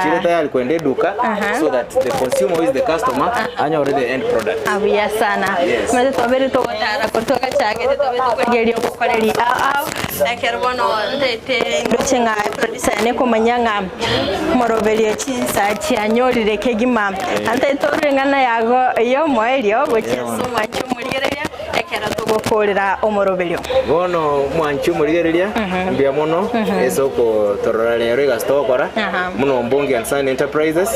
Chire tayari kwenda eduka, so that the consumer who is the customer, anyore the end product. Buya sana. Yes. Omanyete twabere togotara korwa twagachagete twabere tokorigereria obokoreri ao ao ekero bono ntaete ndoche ng'a eproducer yane ekomanya ng'a moroberio chinsa chianyorire kegima. Ntaete orure eng'ana yago y'omoerio gochia ase omwanchi omorigereria ekero togokorera omoroberio. Bono mwanchi omorigereria, mbuya mono ase okotorora rero egasi togokora buna Ombongi and Son Enterprises.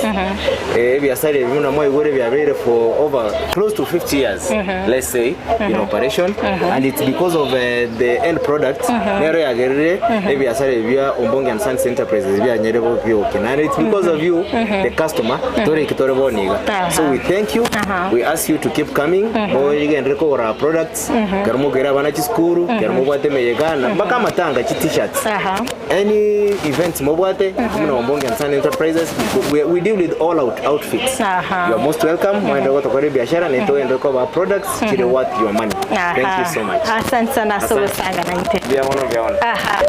Ebiasara ebi buna mwaigure biabeire for over close to 50 years let's say in operation and it's because of the end product nero yagerire ebiasara ebi bia Ombongi and Sons Enterprises bianyare bioke and it's because of you the customer tore eki tore bono iga. So we thank you, we ask you to keep coming mogenderere kogora our products ekero mokoira abana chisukuru, ekero mobwate emeyega na mpaka amatanga chi t-shirts. Any events mobwate buna Ombongi and Son Enterprises we deal with all out outfits. You are most welcome mogenderere gotokora ebiashara naintwe togenderere kobaa products chire worth your money. Thank you so much. Asante sana ase Asante. ogosanga naintwe. Mbuya mono mbuya mono. Aha.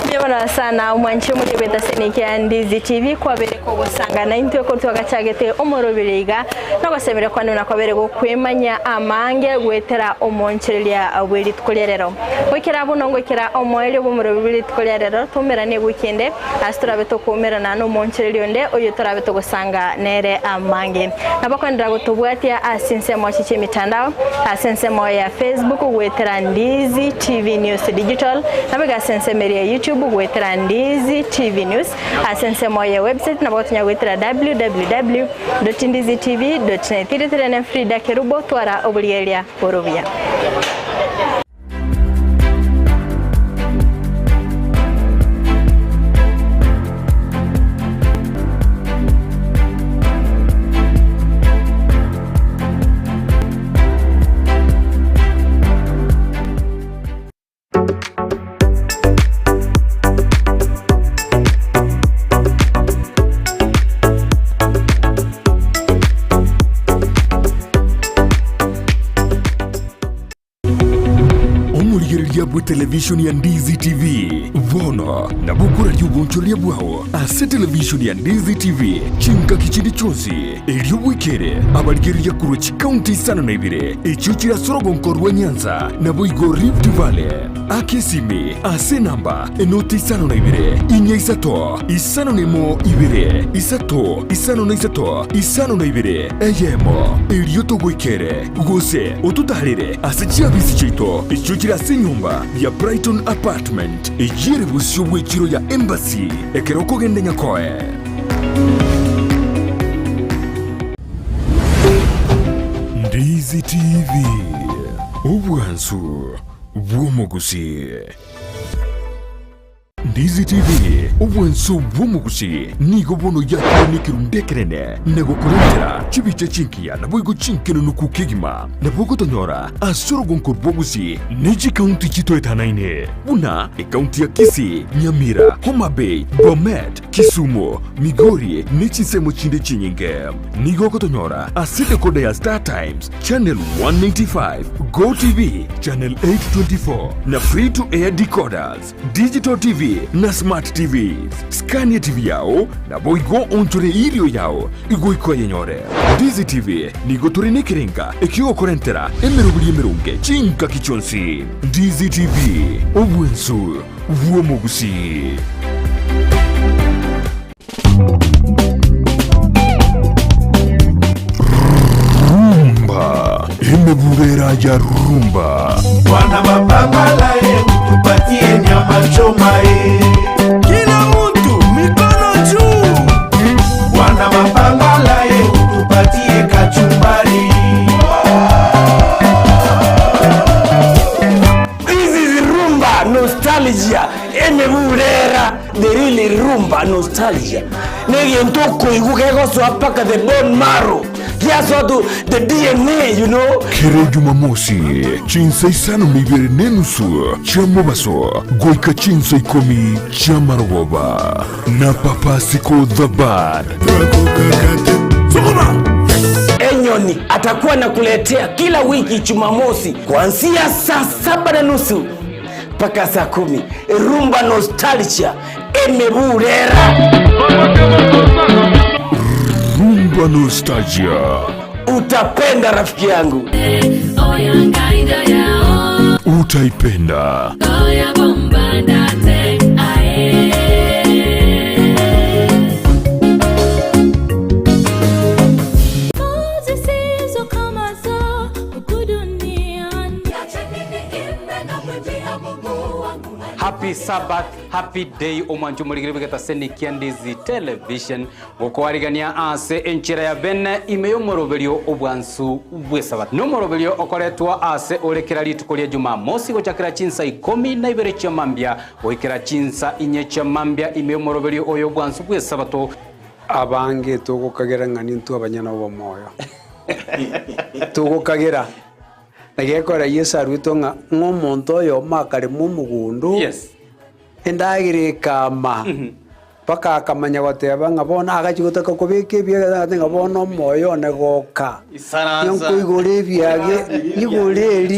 Mbuya mono sana omwanchi omori bw'etaseni kia Ndizi TV kwabere kogosanga naintwe korwa twagachagete omorobere iga nogosemeria kwane buna kwabere gokwemanya amange goetera omoonchoreria bwe rituko ria rero. Goikera abwo nongoikera omoerio bw'omorobere bwe rituko ria rero toumerane ewiki ende ase torabe tokoumerana nomoonchoreria onde oyio torabe togosanga nere amange. Nabo kwenderera gotobwatia ase ensemo echi chi'emitandao, ase ensemo ya Facebook goetera Ndizi TV News Digital, nabo iga ase ensemo eria ya YouTube goetera Ndizi TV News, ase ensemo ya website nabo gotonya goetera www.ndizitv.net. Ritirene Frida Kerubo, twara oborigereria bore obuya. Omorigereria bw'etelevishoni ya Ndizi TV bono nabo okoraria obonchoreria bwao ase televishoni ya Ndizi TV chingaki chinde chionsi, erio bwekere abarigereria korwa chikaunti isano na ibere echio chire ase orogonko rwa Nyanza naboigo Rift Valley. Aka esimi ase enamba enoti isano na ibere, inya isato, isano na emo ibere, isato, isano na isato, isano na ibere, eyemo, erio togoikere, gose ototaarere ase chiabisi chiaito echio chire ase enyomba ya Brighton Apartment, eyio ere bosio bw'echiro ya Embassy, ekero okogenda Nyakoe. Ndizi TV, obwansu bw'omogusii. Ndizi TV, obwansu bw'omogusii, nigo bono yakire nekerundu ekenene na gokorentera chibicha chinkiya naboigo chinkenunuku kegima. Nabo ogotonyora ase orogonko rw'ogusii ne chikaunti chitoetanaine buna ekaunti ya Kisii, Nyamira, Homa Bay, Bomet, Kisumu, Migori ne chinsemo chinde chinyinge. Nigo ogotonyora ase decoder ya Star Times, Channel 195, Go TV, Channel 824 na Free to Air decoders, Digital TV na Smart TVs. Skania TV yao naboigo onchore irio yao igoika oyenyore. Ndizi TV nigo tore nekerenga ekiogokorentera emeroberi emeronge chingaki chionsi. Ndizi TV, obwensu bw'omogusii. Rumba emebubera ya rumba. Bwana mapambala ye tupatie nyama choma ye. Kila mtu mikono juu. Bwana mapambala ye tupatie kachumbari. This is rumba nostalgia emebulera the real rumba nostalgia negento okoigwa kegosoa mpaka the bone marrow. Giasoa to the DNA, you know. Kera Jumamosi, chinsa isano na ibere na enusu chia mobaso goika chinsa ikomi chi'amarogoba na Papa Siko the Bad. Enyoni atakuwa nakuletea kila wiki Jumamosi kuanzia saa saba na nusu mpaka saa kumi. Rumba Nostalgia emeburera. Rumba Nostalgia. Utapenda rafiki yangu. Utaipenda. Happy Sabbath, happy day omwancho omorigere bwegeta Senikia Ndizi Television gokwarigania ase enchera ya bene ime y'omoroberio obwansu bw'esabato n'omoroberio okoretwa ase ore kera rituko ria Jumamosi gochakera chinsa ikomi na ibere chia mambia goikera chinsa inye chia mambia ime y'omoroberio oyo obwansu bw'esabato. Abange togokagera ng'a nintwe abanyene obomoyo. Togokagera. Na gekora Yeso aruetwe ng'a ng'a omonto oyomo akarema omogondo, endagera ekama, mpaka akamanya goteba ng'a bono agachia gotaka kobeka ebiage ng'a bono omoyo one goka, Isaransa. nkoigora ebiage, nyigore eri.